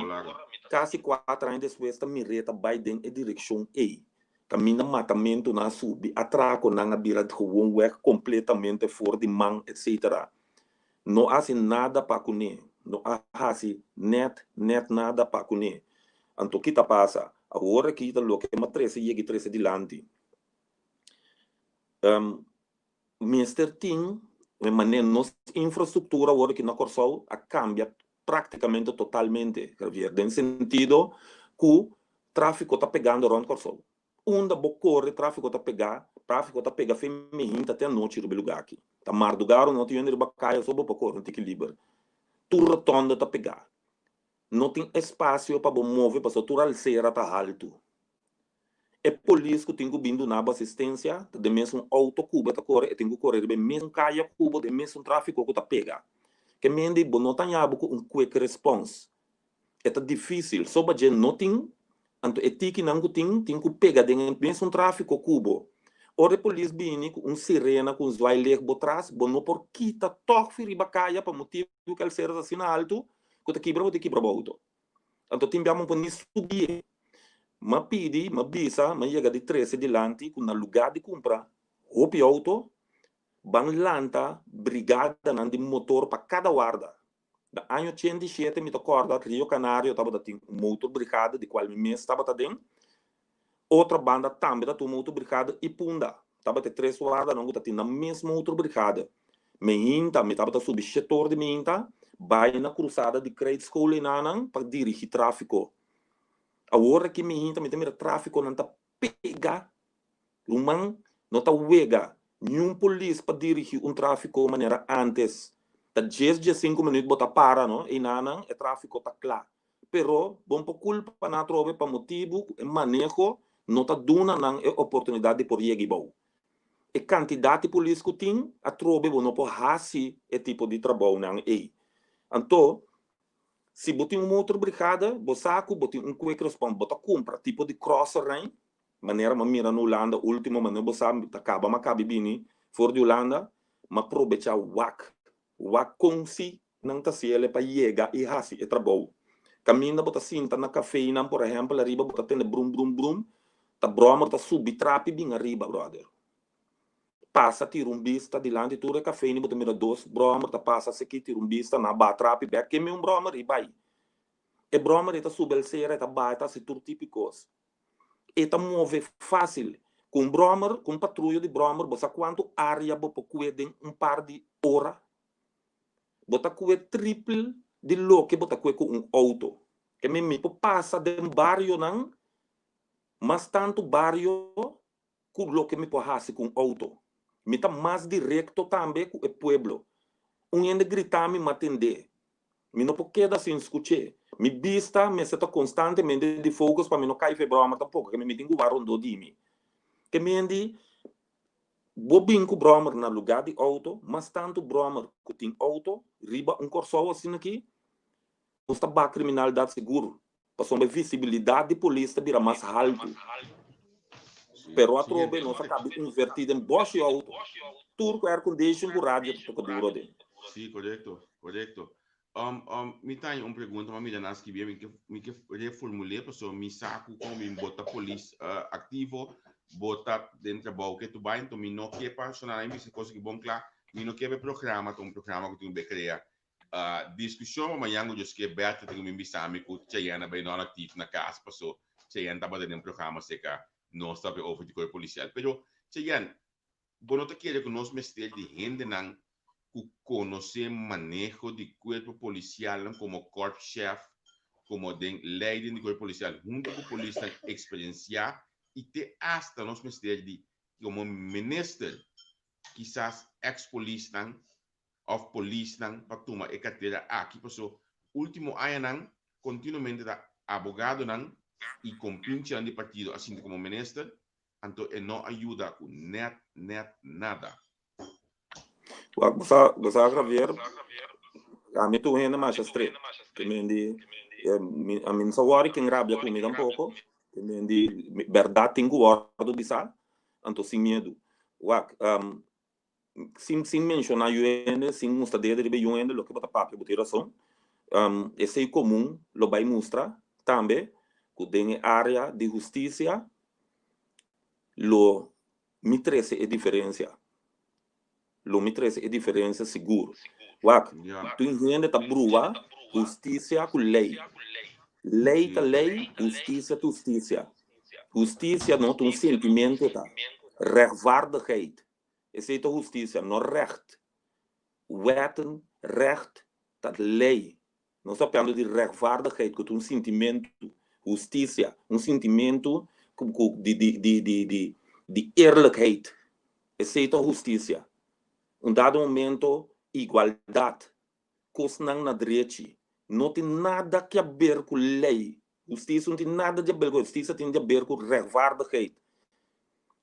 kasi kuater aña despues ta mir'é ta bai den e direkshon ei. Kaminda matamentunan a subi, atrakonan a bira gewoonweg kompletamente for di man, etsetera. No a hasi nada pa kuné. No a hasi nèt nèt nada pa kuné. Anto ki ta pasa? Awor aki ta loke m'a trese yegi trese dilanti. Mester tin e manera nos infrastruktura awor aki na Kòrsou a kambia práktikamente totalmente, Javier, den sentido ku tráfiko ta pegando rònt Kòrsou. Unda bo kore trafiko ta pega, trafiko ta pega fe mehinta te anochi riba e luga aki. Ta mardugá ora no tin hende riba kaya so bo por kore un tiki liber. Tur rotonda ta pega. No tin espasio pa bo move pasobra tur alsera ta haltu. E polis ku tin ku bin duna bo asistensia ta den mesun outo ku bo ta kore, e tin ku kore riba e mesun kaya ku bo den mesun trafiko ku ta pega. Ke mende bo no ta haña bo ku un quick response. E ta difícil. Soba dje no tin, anto e tikinan ku tin, tin ku pega den e mesun tráfiko ku bo. Ora e polis bini ku un sirena ku un zwaailicht bo tras, bo no por kita tòg fi riba kaya pa motibu ku el sera ta asina altu ku ta kibra bo ta kibra bo outo. Anto tin bia bo por ni subié. M'a pidi, m'a bisa, m'a yega di trese dilanti ku na lugá di kumpra hopi outo, ban lanta brigadanan di motor pa kada warda. Na aña 87 mi ta kòrda Rio Canario tabata tin un motorbrigada di kual mi mes tabata den. Otro banda tambe ta tin un motorbrigada i Punda tabata e tres wardanan ku ta tin nan mes motorbrigada. Mehinta mi tabata subi shetor di mehinta bai na krusada di Krijtschool enanan pa dirigi tráfiko. Awor aki mehinta mi ta mira tráfikonan ta pega. Ruman no ta wega niun polis pa dirigi un trafiko manera antes. Ta djes 15 minuut bo ta para no, einanan e trafiko ta kla. Pero bon por kulpa nan atrobe pa motibu ku e maneho no ta duna nan e oportunidat di por yega ibou. E kantidat di polis ku tin atrobe bo no por hasi e tipo di trabounan ei. Anto si bo tin un motorbrigada bo sa ku bo tin un quick response bo ta kumpra tipo di crosser Manera m'a mira na Hulanda ultimo manera bo sa ta kaba m'a kabi bini for di Hulanda m'a probecha wak wak kon si nan ta hasiel pa yega i hasi e trabou. Kaminda bo ta sinta na kafeinan por ehempel ariba bo ta tende brum brum brum ta bròmer ta subi trapi bin ariba brother. Pasa tira un bista dilanti tur e kafeini bo ta mira dos bròmer ta pasa seki tira un bista nan a baha trapi bek keme un bròmer i bai. E bròmer ei ta subi el sera e ta baha e ta hasi tur tipo di kos. E ta move fácil. Ku un bròmer, ku un patruyo di bròmer, bo sa kuantu área bo por kue den un par di ora? Bo ta kue triple di loke bo ta kue ku un outo. Ke mi mi por pasa den barionan mas tantu bario ku loke mi por hasi ku un outo. Mi ta mas direkto tambe ku e pueblo. Un hende grita mi, m'a tendé. Mi no por keda sin skuch'é. Mi bista mester ta konstantemente di focus pa mi no kai fe bròmer tampoko, ke mi tin ku wak rondó di mi. Ke mendi bo bin ku bròmer na lugá di outo, mas tantu bròmer ku tin outo riba un Kòrsou asin'akí, nos ta bak kriminalidat sigur, pasobra e visibilidat di polis ta bira mas haltu. Pero atrobe nos a kabi invertí den bòshi outo, tur ku aircondition ku radio ta toka duro aden. Sí, korekto, korekto. Mi ta haña un pregunta, ma mira nan a skibié, mi ke mi ke reformul'é pasobra mi sa ku komo mi bo ta polis aktivo, bo ta den trabou ke tu bai, enton mi no ke pa sona nan bisa kos aki bon kla, mi no ke pa e programa ta un programa ku tin ku be krea Diskushon pa mañan ku Joske Bertha tin ku bin bisa mi ku Cheyenne a bai non aktif na kas paso Cheyenne tabata den programa seka nos ta papia over di koi polisial. Pero Cheyenne, bo no ta kere ku nos mester di hendenan ku konosé maneho di kuerpo polisialnan komo korpschef, komo den leiding di kuerpo polisial huntu ku polisnan eksperensiá i te asta nos mester di komo minister kisas eks polisnan? òf polisnan pa tuma e kartera aki paso último añanan kontinuamente ta abogadonan i kompinchinan di partido a sinti komo minister anto e no a yuda ku nèt nèt nada. Wak bo sa bo sa Javier ami tur hende masha stret ke men di ami no sa wòri ken rabia ku mi tampoko ke men di bèrdat tin ku wòrdu bisa anto sin miedu wak sin sin menshoná yu hende sin mustra dedo riba yu hende loke bo ta papia bo tin rason esei komun lo bai mustra tambe ku den e área di hustisia lo mi trese e diferensia. Lo mi trese e diferensia sigur. Wak, tin hende ta brua hustisia ku lei. Lei ta lei, hustisia ta hustisia. Hustisia no ta un sentimentu ta. Rechtvaardigheid, esei ta hustisia, no recht. Wetten, recht, ta lei. Nos ta papiando di rechtvaardigheid ku ta un sintimentu, hustisia, un sintimentu ku ku di di di di di di eerlijkheid. Esei ta hustisia. Un dado momento igualdat, kosnan na drechi, no tin nada ke aber ku lei. Hustisia no tin nada di aber ku hustisia tin di aber ku rechtvaardigheid.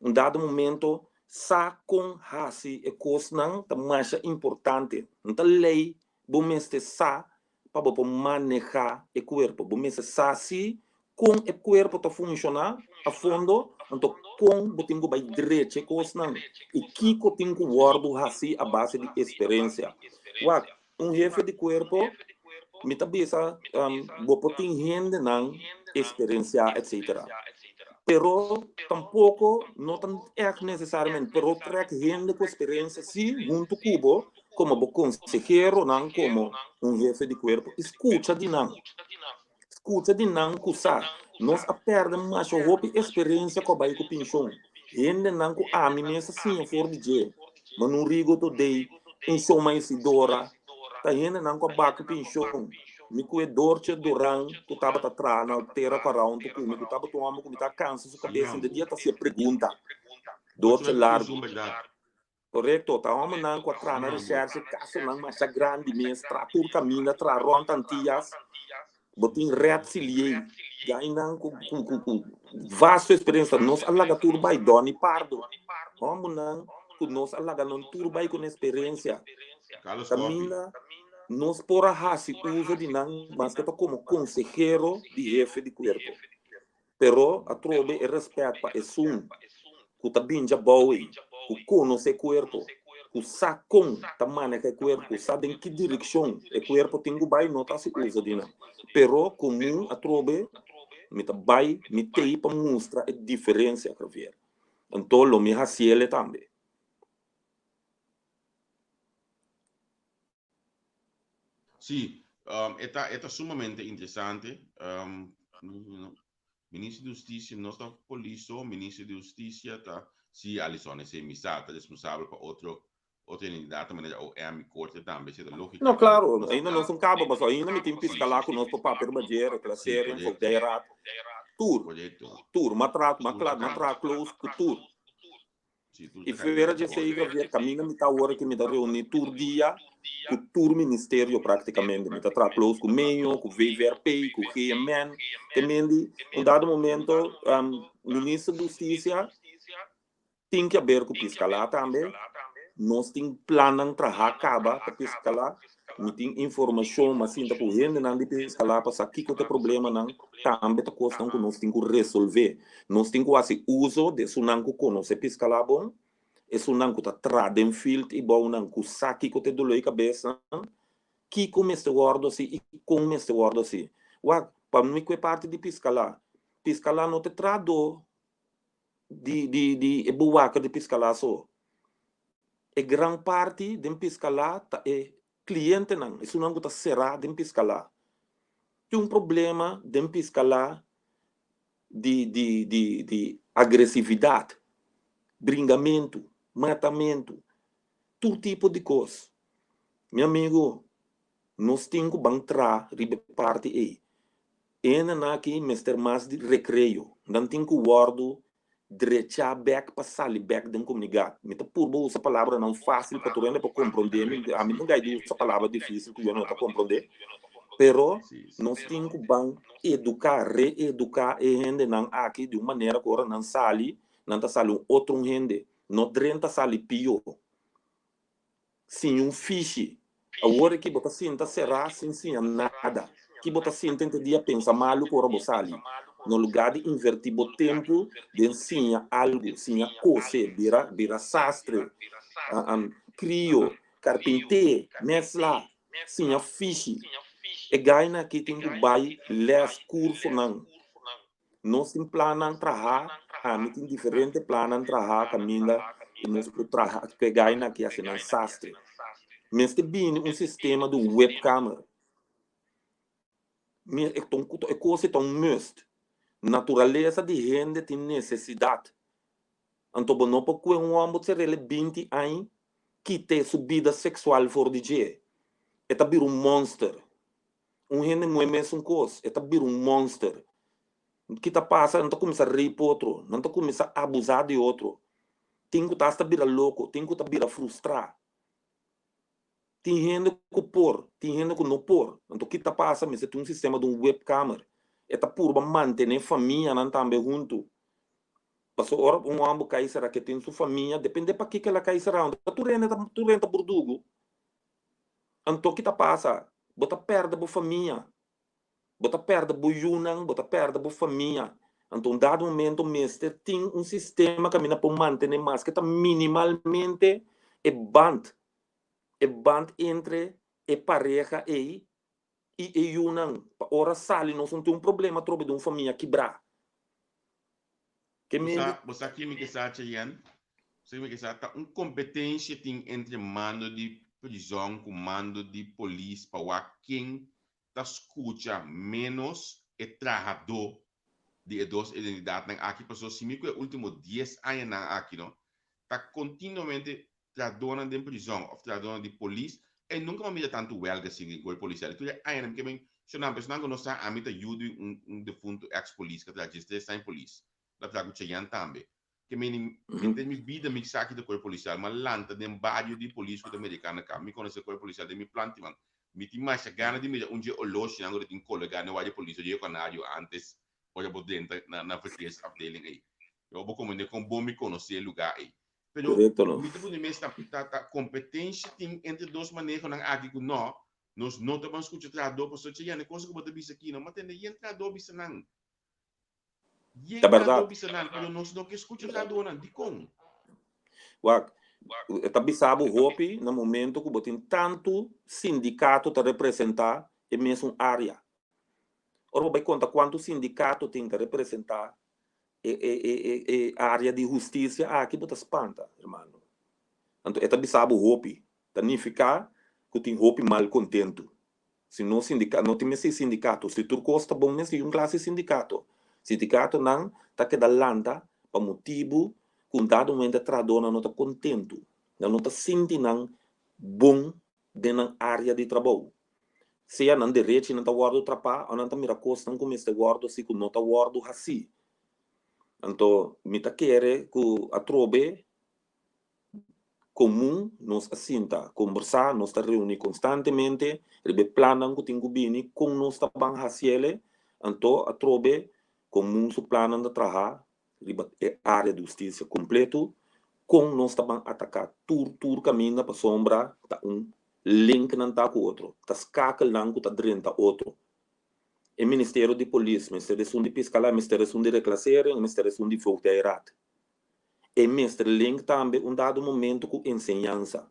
Un dado momento sa kon hasi e kosnan ta masha importante. No ta lei bo mester sa pa bo por maneha e kuerpo. Bo mester sa si kon e kuerpo ta funshoná a fondo, anto kon bo tin ku bai drecha e kosnan i kiko tin ku wòrdu hasi a base di esperensia. Wak, un hefe di kuerpo, mi ta bisa bo por tin hendenan esperensiá etsetera. Pero tampoko no ta ègt nesesariamente, pero trèk hende ku esperensia si huntu ku bo komo bo konseheronan, komo un hefe di kuerpo i skucha di nan. Skucha di nan ku sa nos a pèrdè masha hopi esperensia ku a bai ku penshon. Hendenan ku ami mes a siña for di dje, Manu Rigo Todey, un Shoma Isidora, ta hendenan ku a bai ku penshon. Mi ku e Dortje Duran ku tabata traha na Tera Kòrònto ku mi, ku tabata un hòmber ku mi ta kansa su kabes henter dia ta hasié pregunta. Dortje Largo. Korekto, ta hòmbernan ku a traha na resèrshe kasonan masha grandi mes, traha tur kaminda, traha rònt Antias. Bo tin Red Siliey, gainan ku ku ku vasto eksperensia. Nos a laga tur bai, Donny Pardo, hòmbernan ku nos a laga nan tur bai ku nan eksperensia. Kaminda nos por a hasi uso di nan maske ta komo konsehero di hefe di kuerpo. Pero atrobe e rèspèt pa esun ku ta bin djabou ei, ku konosé e kuerpo, ku sa kon ta maneha e kuerpo, ku sa den ki direkshon e kuerpo tin ku bai, no ta hasi uso di nan. Pero komun atrobe mi ta bai, mi t'ei pa mustra e diferensia, Javier. Anto lo mi hasiel e tambe. Sí, e ta e ta sumamente interesante. Minister di Hustisia no ta polis so, Minister di Hustisia ta, sí, Alison, esei mi sa, ta responsabel pa otro otro entidad manera OM i Korte tambe, esei ta lógika. No, klaro, ainda nos no kaba, pasobra ainda mi tin piskalá ku nos por papia riba dje, reklasering, voogdijraad, tur, tur, m'a traha, m'a traha close ku tur. I fuera dje esei Javier, kaminda mi ta awor aki mi ta reuní tur dia ku tur ministerio práktikamente. Mi ta traha close ku Meño, ku VVRP, ku GMN. Te mendi un dado momento Minister di Hustisia tin ke haber ku Piskalá tambe. Nos tin plannan trahá kaba pa Piskalá. Mi tin informashon, mi a sinta ku hendenan di Piskalá pa sa kiko ta e problemanan. Tambe ta kosnan ku nos tin ku resolvé. Nos tin ku hasi uso di esunnan ku konosé Piskalá bon, esunnan ku ta traha den field i bounan ku sa kiko ta e doló di kabesnan, kiko mester wòrdu hasi i kon mester wòrdu hasi. Wak, pa mi ku e parti di Piskalá, Piskalá no ta e trahadó di di di e bewaker di Piskalá so. E gran parti den Piskalá ta e klientenan, esunnan ku ta será den Piskalá. Tin un problema den Piskalá di di di di agresividat, bringamentu, matamentu, tur tipo di kos. Mi amigu, nos tin ku ban traha riba e parti ei. E hendenan aki mester mas di rekreo, nan tin ku wòrdu. Drechá bèk pa sali bèk den komunidat. Mi ta purba usa palabranan fásil pa tur hende por komprondé mi. Ami no gai di usa palabra difísil ku yo no ta komprondé. Pero nos tin ku ban eduká, reeduká e hendenan aki di un manera ku ora nan sali, nan ta sali un otro un hende. No drenta sali pió. Siña un fishi. Awor aki bo ta sinta será sin siña nada. Ki bo ta sinta henter dia pensa malu ku ora bo sali. Na lugá di invertí bo tempu den siña algu, siña kose, bira bira sastre, krio, karpinté, mèsla, siña fishi. E gainan aki tin ku bai lès, kursonan. Nos tin plannan trahá, ami tin diferente plannan trahá kaminda ku nos por traha ku e gainan aki hasi nan sastre. Mester bini un sistema di un webkamer. Mi e ta un e kos ei ta un must. Naturalesa di hende tin nesesidat. Anto bo no por kue un hòmber ser'el e binti aña kit'é su bida seksual for di dje. E ta bira un mònster. Un hende muhé mesun kos, e ta bira un monster. Ki ta pasa? Nan ta kuminsá rape otro, nan ta kuminsá abusá di otro. Tin ku ta asta bira loko, tin ku ta bira frustrá. Tin hende ku por, tin hende ku no por. Anto ki ta pasa? Mester tin un sistema di un webkamer. E ta purba mantené famianan tambe huntu. Pasobra ora un hòmber kai será ke tin su famia, depende pakiko el a kai será. Tur hende ta tur hende ta burdugu. Anto ki ta pasa? Bo ta pèrdè bo famia. Bo ta pèrdè bo yunan, bo ta pèrdè bo famia. Anto un dado momento mester tin un sistema kaminda por mantené maske ta minimalmente e band, e band entre e pareha ei i e yunan. Pa ora sali nos no tin un problema atrobe di un famia kibrá. Ke Bo sa, bo sa ki mi ke sa, Cheyenne? Bo sa ki mi ke sa? Ta un kompetensia tin entre mando di prizòn ku mando di polis pa wak ken ta skucha ménos e trahadó di e dos identidatnan aki. Pasobra si mi ku e último dies añanan aki no ta kontinuamente trahadónan den prizòn òf trahadónan di polis, e nunka mi a mira tantu wèlga asina den kuerpo polisial. I tur e añanan mi ke men shonnan, personan ku no sa ami ta yu di un un defuntu èks polis ku a traha diestres aña polis, el a traha ku Cheyenne tambe. Ke meni henter mi bida mi sa ki ta kuerpo polisial, mi a lanta den bario di polis ku ta merikano kaba, mi konosé kuerpo polisial den mi planti man. Mi tin masha gana di mira un dje oloshinan ku ta tin kolegá den wak di polis Rio Canario antes ora bo drenta na na verkeersafdeling ei. Bo komprendé kon bon mi konosé e lugá ei. Pero Correcto no. mi ta pone mes ta ta ta competencia tin entre dos manehonan aki cu no, nos no ta ban scucha trahador pasobra che yende cosa cu bo ta bisa aki no, ma tende yen trahador bisa nan. Yen Ta trahador berdad. bisa nan, pero nos no ke scucha trahadornan, dicon? Wak, e ta bisa bo hopi na momento cu bo tin tanto sindicato ta representa e mesun area. Ora bo bay conta cuanto sindicato tin ta representa e e e e e area di husticia aki bo ta spanta, hermano. Anto e ta bisa bo hopi, ta nifica cu tin hopi malcontento. Si no sindica no tin mester sindicato, si tur cos ta bon mester un clase sindicato. Sindicatonan ta keda lanta pa motibu cu un dado momento e trahadornan no ta contento, nan no ta sinti nan bon den nan area di trabou. Sea nan derechinan ta wòrdu trapá o nan ta mira kosnan ku mester wòrdu hasi ku no ta wòrdu hasí. Anto mi ta kere ku atrobe komun nos a sinta kombersá, nos ta reuní konstantemente riba e plannan ku tin ku bini kon nos ta ban hasiele. Anto atrobe komun su plannan ta traha riba e área di hustisia kompleto, kon nos ta ban ataká tur tur kaminda pasobra ta un link nan ta ku otro, ta skakelnan ku ta drenta otro. E ministerio di polis mester esun di piskalai, mester esun di reklasering, mester esun di voogdijraad. E mester link tambe un dado momento ku enseñansa.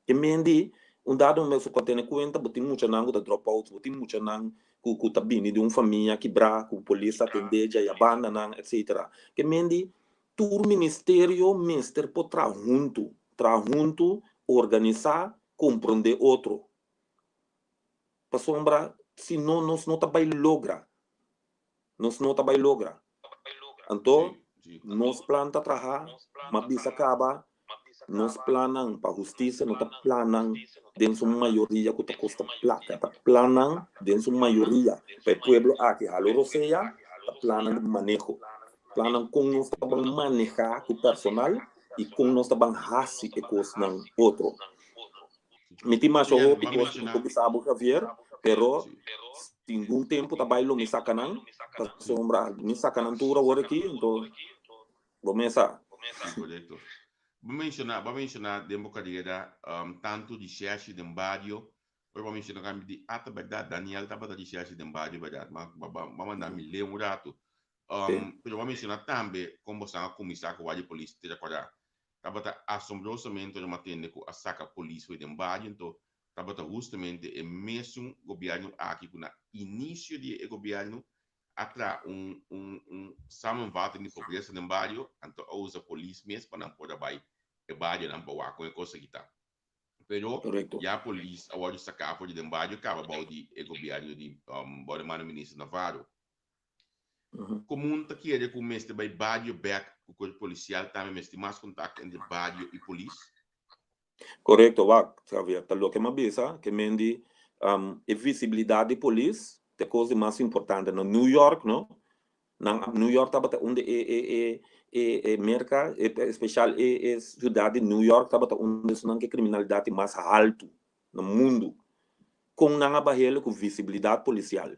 E men di, un dado momento bo tene kuenta bo tin muchanan ku ta drop out, bo tin muchanan ku ku ta bini di un famia kibrá, ku polis ta atendé dja ya bandanan, etcetera. Ke men di, tur ministerio mester por traha huntu, traha huntu, organisá, komprondé otro. Pasobra si no nos no ta bai logra. Nos no ta bai logra. Anto, nos plan ta traha, ma bisa kaba, nos plannan pa hustisia no ta plannan den su mayoria ku ta kosta plaka, ta plannan den su mayoria pa e pueblo aki halo rosea, ta plannan di maneho. Plannan kon nos ta ban manehá ku personal i kon nos ta ban hasi e kosnan otro. Mi tin masha hopi kos ku mi por bisa bo, Javier, pero singun tempu ta bai lo mi saka nan, pasobra mi saka nan tur awor aki, anto bo mes sa. Korekto. Bo menshoná, bo a menshoná den bo karera tantu rishershi den bario Ora bo a menciona cambio di ata berdad, Daniel tabata recherche den bario berdad, ma ba manda mi lee un rato. Pero bo a menciona tambe con bosan a cuminsa cu guardia polis te recorda. Tabata asombrosamente ora mi a tende cu a saca polis fo'i den bario, anto tabata hustamente e mesun gobierno aki cu na inicio di e gobierno a traha un un un samenvatting di pobresa den bario, anto a usa polis mes pa nan por a bay e barionan pa wak con e cos aki ta. Pero ya polis a wòrdu saká for di den bario kaba bou di e gobièrnu di bou di mano minister Navarro. Komun ta kere ku mester bai bario bèk ku kuerpo polisial tambe mester tin mas kontakto entre bario i polis? Korekto, wak, Javier, ta loke m'a bisa ke men di e visibilidat di polis ta e kos di mas importante. Na New York, no, Nan New York tabata un di e e e e e Merka, e especial e e ciudad di New York tabata un di esnan ku e kriminalidat di mas haltu na mundu. Kon nan a bah'el ku visibilidat polisial.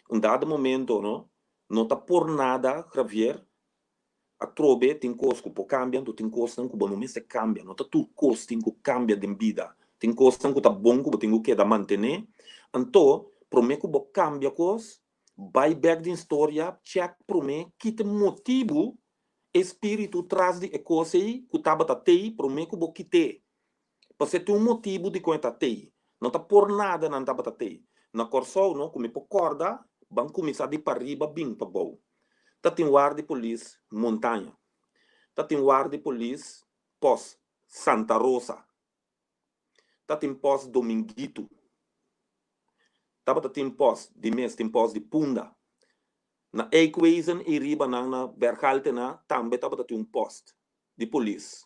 Un dado momento no, no ta por nada Javier, atrobe tin kos ku por kambia anto tin kosnan ku bo no mester kambia. No ta tur kos tin ku kambia den bida. Tin kosnan ku ta bon ku bo tin ku keda mantené. Anto promé ku bo kambia kos, Bai bek den storia, chèk promé ki ta motibu e spiritu tras di e kos ei ku tabata tei promé ku bo kit'é. Pasobra tin un motibu dikon e ta tei. No ta por nada nan tabata tei. Na Kòrsou no, ku mi por kòrda, ban kuminsá di pariba bin pabou. Ta tin war di polis Montaña. Ta tin war di polis Pòs Santa Rosa. Ta tin pòs Dominguito. Tabata tin pòs di mes, tin pòs di Punda. Na Eikwezen i riba nan na Bergaltena tambe tabata tin un pòst di polis.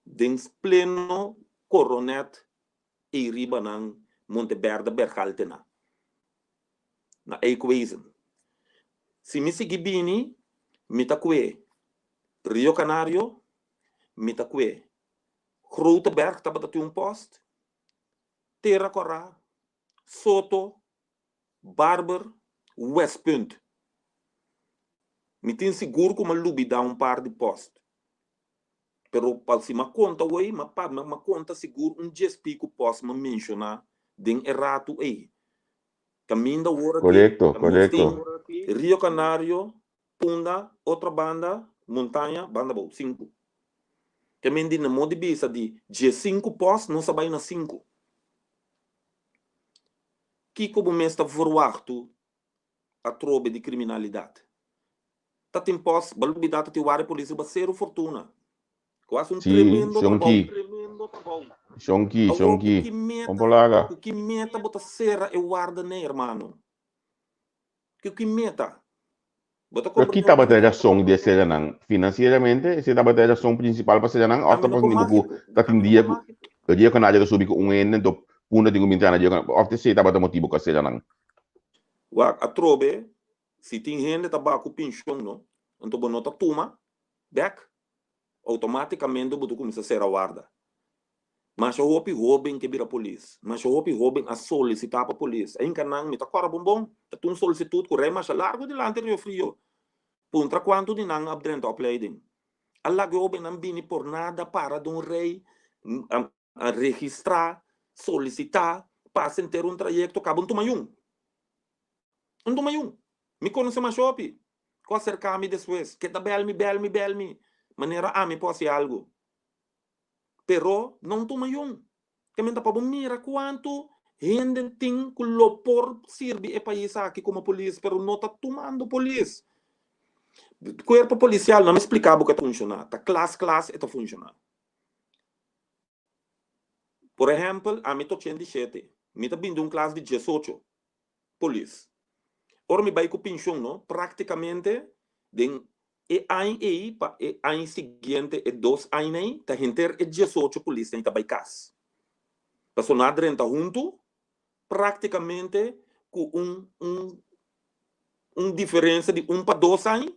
Den pleno Coronet i riba nan Monteberde Bergaltena. Na Eikwezen. Si mi sigui bini, mi ta kue Rio Canario, mi ta kue Grote Berg tabata tin un post, Tera Kòrá, Soto, Barber, Westpunt. Mi tin sigur ku m'a lubidá un par di post. Pero pa si m'a konta wei, m'a pa m'a konta sigur un djes piku post m'a menshoná den e ratu ei. Kaminda wor aki Korekto, nos korekto. tin Rio Canario, Punda, Otrobanda, Montaña, Banda Bou, sinku. Te men di na mo di bisa di diesinku pòs nos a bai na sinku. Kiko bo mes ta verwachtu atrobe di kriminalidat? Ta tin pòs, bo lubidá ta tin wari polis riba Seru Fortuna ku hasi un Sí, tremendo trabou. Shonki. Shonki, Awor ku Shonki. ki Kon meta, por laga? ku ki meta bo ta sera e warda nei, hermano? Ku ki meta? Bo ta Pero ki comprende? tabata e rason di e seranan? Financieramente esei tabata e rason principal pa seranan of Ami ta no pas por motibu ku ta tin dia ku e dia ku Nadia ta subi ku un hende anto Punda tin ku bin traha na dia ku of ta esei tabata motibu ku a seranan? Wak, atrobe si tin hende ta baha ku penshon no, anto bo no ta tuma bek, automaticamente bo ta cuminsa cera warda. Masha hopi hoben ke bira polis. Masha hopi hoben a solicita pa polis. Ainka nan mi ta cora bon bon. Ta tin un solicitud cu rei masha largo dilanti Rio Frio. Puntra cuanto di nan a drenta opleiding. A laga e hobennan bini por nada para den un rei, a registra, solicita, pasa henter un trayecto, caba un tuma yun. Un tuma yun. Mi conoce masha hopi. Cu a acerca mi despues. Keda bel mi, bel mi, bel mi. Manera ami por haci algo. Pero no tuma yun. Ke men ta pa bo mira kuantu hende tin ku lo por sirbi e pais aki komo polis, pero no ta tumando polis. Kuerpo polisial, no mi splika bo ku e ta funshoná. Ta klas klas e ta funshoná. Por ehèmpel, ami ta 87, mi ta bini di un klas di 18 polis. Ora mi bai ku penshon, no, praktikamente den E aña ei pa e aña siguiente, e dos añanan ei, ta henter e 18 polisnan ei ta bai kas. Pasobra nan a drenta huntu praktikamente ku un un un diferensia di un pa dos aña.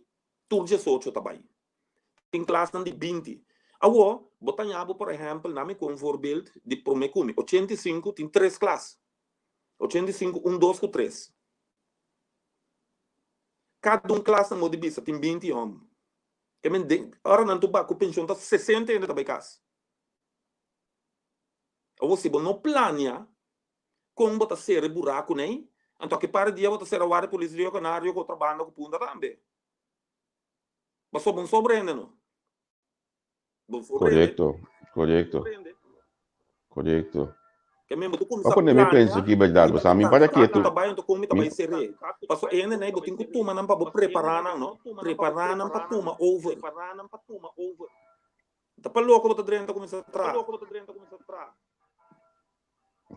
Tur 18 ta bai. Tin klasnan di 20. Awor, bo ta haña bo, por ehèmpel, na mi kon voorbeeld di promé ku mi, 85 tin tres klas. 85, un, dos ku tres. Kada un klas nan bo di bisa tin 20 hòmber. Ke men den, ora nan tur ba ku penshon ta 60 hende ta bai kas. Awor si bo no plania kon bo ta sera e buraku nei, anto aki par di dia bo ta sera warda polis Rio Canario ku otro banda ku punta tambe. Pasobra bo no sobra hende no. Bo no sobra hende. Korekto, korekto, korekto. Ke men bo ta Pa kuminsá pone mi pensa plania aki bèrdat, riba pasobra e mi para kantidat ku ketu, ta bai anto kon mi ta mi bai ser'é. Pasobra e hende nei bo tin ku tuma nan pa bo prepará nan no, prepará nan pa tuma over. Ta pa loko bo ta drenta kuminsá traha.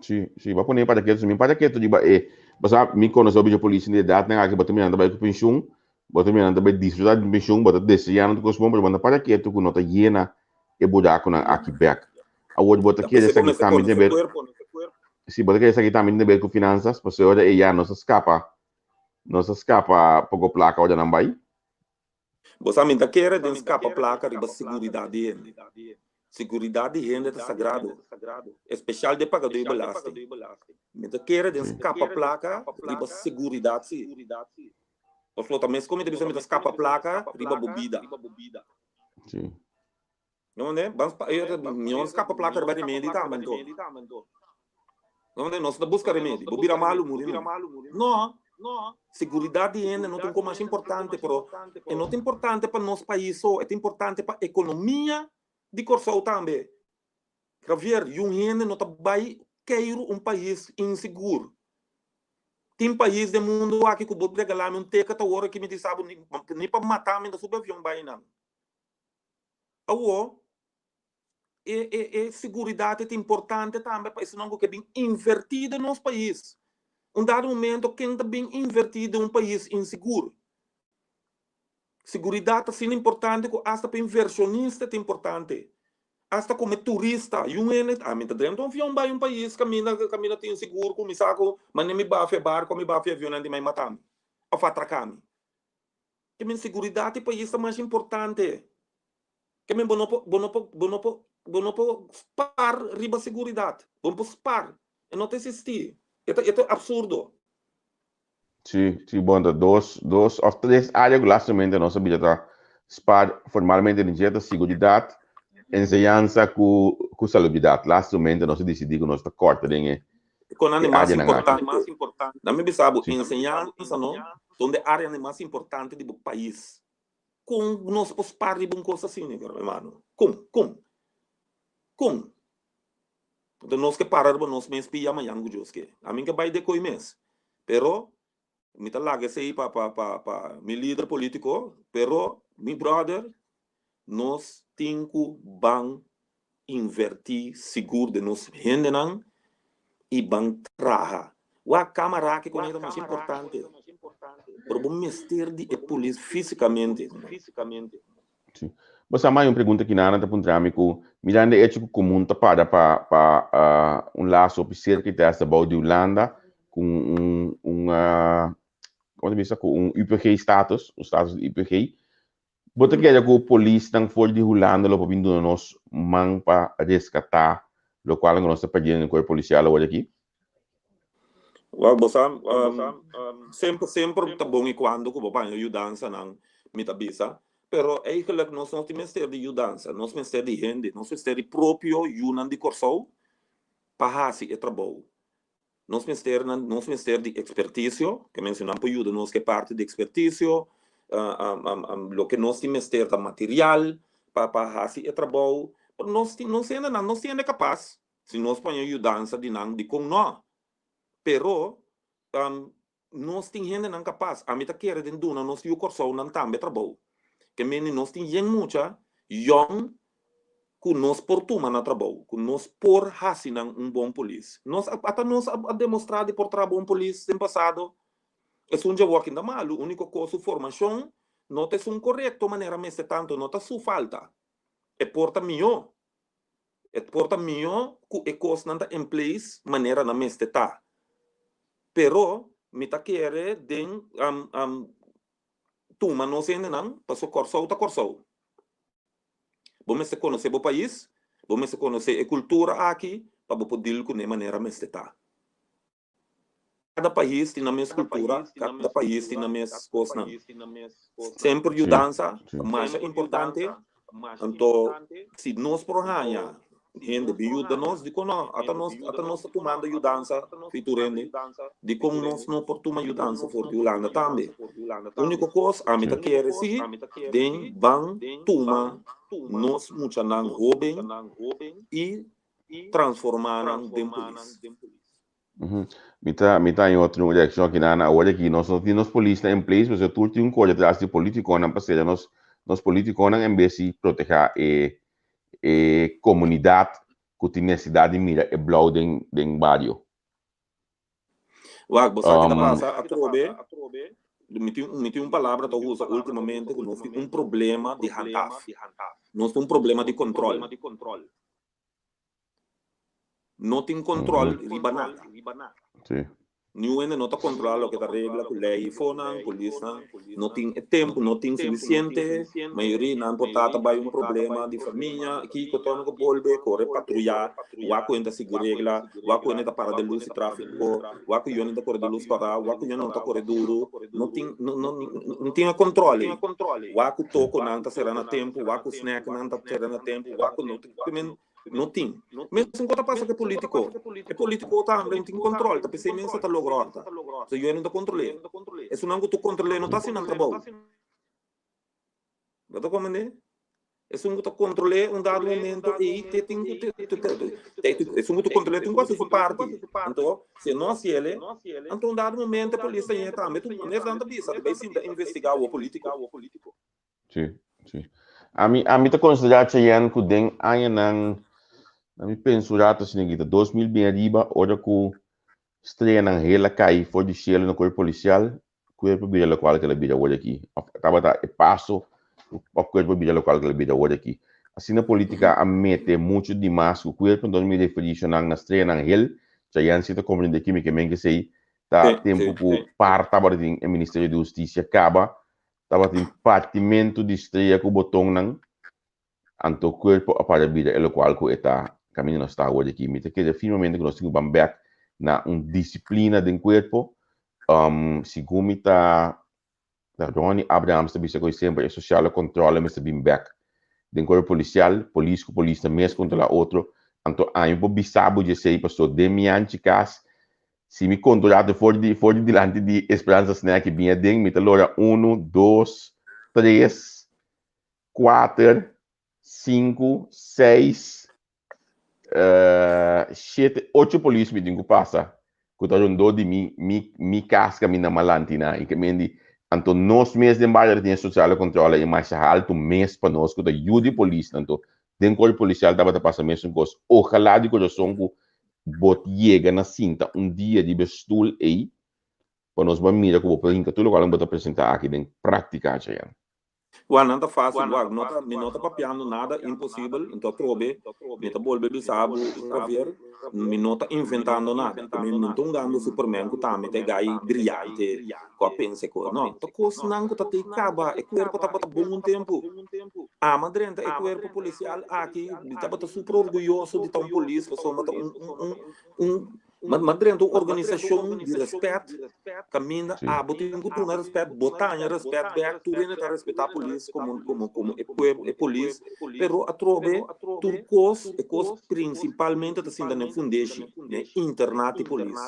Sí, sí, bo a pone para ketu, mi para ketu riba e, pasobra mi konosé hopi dje polis di edatnan aki, bo ta mira nan ta bai ku penshun, bo ta mira nan ta bai disfrutá di penshun, bo ta deseá nan tur kos bon, pero bo no para ketu ku no ta yena e burakunan aki bèk. Awor bo ta Ta kere p'esei bo esaki mester tambe tin konosé ber, kuerpo. sí, bo ta kere esaki tambe tin ber ku finansas, pasobra ora e ya nos a skapa, nos a skapa poko plaka ora nan bai. Bo sa mi ta kere den skapa plaka riba seguridat di hende. Seguridat di hende ta sagrado, espeshal den pagadó di belasting. Mi ta kere den skapa plaka riba seguridat si. Pasobra ta mes kon mi ta bisa mi ta skapa plaka riba bo bida. No ne, ban spa, eh, mi skapa plaka riba remedi tambe anto. No ne, nos ta buska remedi. Bo bira malu muri no. No, seguridad di hende no ta un ko mas importante, pero e no ta importante pa nos pais so, e ta importante pa ekonomia di Kòrsou tambe. Javier, yun hende no ta bai keiru un pais insigur. Tin pais den mundu aki ku bo regalá mi un teket awor aki mi di sa bo ni pa mata mi ta subi avion bai nan. Awor, e e e seguridat ta importante tambe pa esnan ku ke bin invertí den nos pais. Un dado momento ken ta bin invertí den un pais insigur? Seguridat ta asina importante ku asta pa invershonista ta importante. Asta komo turista, i un hende, ami ta drenta un avion bai un pais kaminda kaminda ta insigur ku mi sa ku manera mi bafia e barko, mi bafia e avionnan di mai mata mi òf atraká mi. Ke men seguridat di pais ta mas importante. Ke men bo no por, bo no por, bo no por, bo no por spar riba seguridat. Bo no por spar. E no ta existi. E ta, e ta absurdo. Sí, sí, bon, ta dos, dos of tres área ku lastimamente nos a bira ta spar formalmente den dje ta seguridat, enseñansa ku, ku salubridat. Lastimamente nos a disidí ku nos ta kòrta den e Kon nan e e mas áreanan aki. importante. Nan mi bisa bo, Sí. enseñansa no, ta un de áreanan mas importante di bo pais. Kon nos por spar riba un kos asina, hermano? Kon? Kon? Kon? Enton nos ke para riba nos mes pia mañan ku Dios ke. Ami ke bai dekoi mes. Pero mi ta laga esei pa pa pa pa mi lider politico, pero mi brother nos tin ku ban inverti sigur den nos hendenan y ban traha. Wak camara aki con ta mas importante. Pero bo mester di e polis fisicamente. Si. Bo sa mai un pregunta ki Nana ta puntra mi ku mirando e hecho ku komun ta para pa pa un laso hopi serka i ta hasta bou di Hulanda ku un un komo ta bisa ku un UPG status, un status di UPG. Bo ta kere ku polisnan for di Hulanda lo por bin duna nos man pa reskatá lokual ku nos ta perdiendo den kuerpo polisial awor aki? Wèl, bo sa, semper semper ta bon i kuando ku bo baña yudansanan, mi ta bisa. Pero eigenlijk nos no tin mester di yudansa, nos mester di hende, nos mester di propio yunan di Kòrsou pa hasi e trabou. Nos mester nan, nos mester di ekspertisio, ke men si nan por yuda nos ku e parti di ekspertisio, loke nos tin mester ta material pa pa hasi e trabou, pero nos tin nos hendenan nos tin hende kapas, si nos pone yudansa di nan dikon no? Pero nos tin hendenan kapas, ami ta kere den duna nos yu Kòrsounan tambe trabou, ke mende nos tin yen mucha yòn ku nos por tuma na trabou, ku nos por hasi nan un bon polis. Nos a, ata nos a demostrá di por traha bon polis den pasado. Esun dje wòkin ta malu, úniko kos su formashon no ta esun korekto manera mester tantu, no ta su falta. E por ta mihó. E por ta mihó ku e kosnan ta in place manera nan mester ta. Pero mi ta kere den. tuma nos hendenan, paso Kòrsou ta Kòrsou. Bo mester konosé bo pais, bo mester konosé e kultura aki pa bo por dil kuné manera mester ta. Kada pais tin nan mes kultura, kada pais tin nan mes kosnan. Semper yudansa ta masha importante, anto si nos por haña hende bin yuda nos, dikon no? Ata nos ata nos ta tumando yudansa fi tur hende, dikon nos no por tuma yudansa for di Hulanda tambe? Úniko kos ami ta kere si den ban tuma nos muchanan hóben i transformá nan den polis. Mi ta mi ta haña otro reaccion aki nan awor aki nos no tin nos polisnan en place pasobra tur tin un kore tras di politiconan pa sera nos nos politiconan en bes di proteha e e comunidad cu tin necesidad di mira e blauw den den bario. Wak, bo sa ki ta pasa atrobe, mi tin mi tin un palabra ta usa ultimamente ku nos tin un problema di handhaaf. Nos tin un problema di control. No tin control riba nada. Niun hende no ta controla loke ta regla cu ley fonan, polisnan no tin e tempo, no tin suficiente, mayoria nan por ta ta bay un problema di famia, kico to nan cu bolbe core patruya, wak cu hende ta sigui regla, wak cu hende ta para den luz di trafico, wak cu yoni ta core den luz para, wak cu yoni no ta core duro, no tin no no no tin e control ey, wak cu toconan ta cera na tempo, wak cu snacknan ta cera na tempo, wak cu no. No tin. Mesun ku ta pasa ku e politiko. E politiko tambe no tin kontrol. Ta p'esei mes ta logra ora. So yo no ta kontrol'é. Esunnan ku ta kontrol'é no ta hasi nan trabou. Bo ta komprendé? Esun ku ta kontrol'é un dado momento ei te tin ku te esun ku ta kontrol'é tin ku hasi su parti. Anto si e no hasi el, anto un dado momento e polis ta yega tambe. Tu manera nan ta bisa ta bai sinta investigá awor politiko. Sí, sí. Ami, ami ta considera Cheyenne ku den añanan, ami pensa un rato asina kita, 2000 bin ariba, ora ku streanan hel a kai for di cielo na cuerpo policial, cuerpo bira locual ke la bira awor aki. Of tabata e paso pa cuerpo bira locual ke la bira awor aki. Asina politica a mete mucho di mas ku cuerpo, entonces mi referi nan na streanan hel, Cheyenne si ta comprende ki mi ke men kesey, ta tempo ku par tabatin e Ministerio di Husticia kaba, Tabatin partimentu di strea ku botonnan, anto kuerpo a para bira e lokual ku e ta kaminda nos ta awor aki. Mi ta kere firmemente ku nos tin ku ban bèk na un disiplina den kuerpo. Segun mi ta Ronnie Abrahams ta bisa ku semper e sosiale kòntròle mester bin bèk den kuerpo polisial, polis ku polis ta mes kontrolá otro. Anto ami por bisa bo djesei paso den mi anchi kas Si mi konta rato for di for di dilanti di Esperanza Snack i bin aden, mi ta lora unu, dos, tres, kuater, sinku, seis, shete, ocho polis mi tin ku pasa ku ta rondó di mi mi mi kas kaminda malanti nan. I ke men di anto nos mes den bario ta tin e sociale controle i masha haltu mes pa nos ku ta yuda e polisnan. Anto den cuerpo policial tabata pasa mesun cos. Ojalá di corazon cu bo yega na sinta un dia riba e stoel ey pa nos ban mira cu bo por hinca tur locual bo ta presenta aki den practica, Cheyenne. Wak, nan ta fácil, wak, no ta, mi no ta papiando nada imposibel, enton atrobe mi ta bolbe bisa bo, Javier, mi no ta inventando nada, mi no ta hungando Superman cu ta mi ta e gai briyante cu a pensa e cos, no, ta cosnan cu ta tey caba, e cuerpo tabata bon un tempo, ama drenta e cuerpo policial aki, mi tabata super orguyoso di ta un polis pasobra ta un un un un drenta un organisacion di respet caminda abo tin cu duna respet, bo ta haña respet bek, tur hende ta respeta polis como como como e pueblo e polis, pero atrobe tur cos e cos principalmente ta sinta den fundeshi, den internat di polis.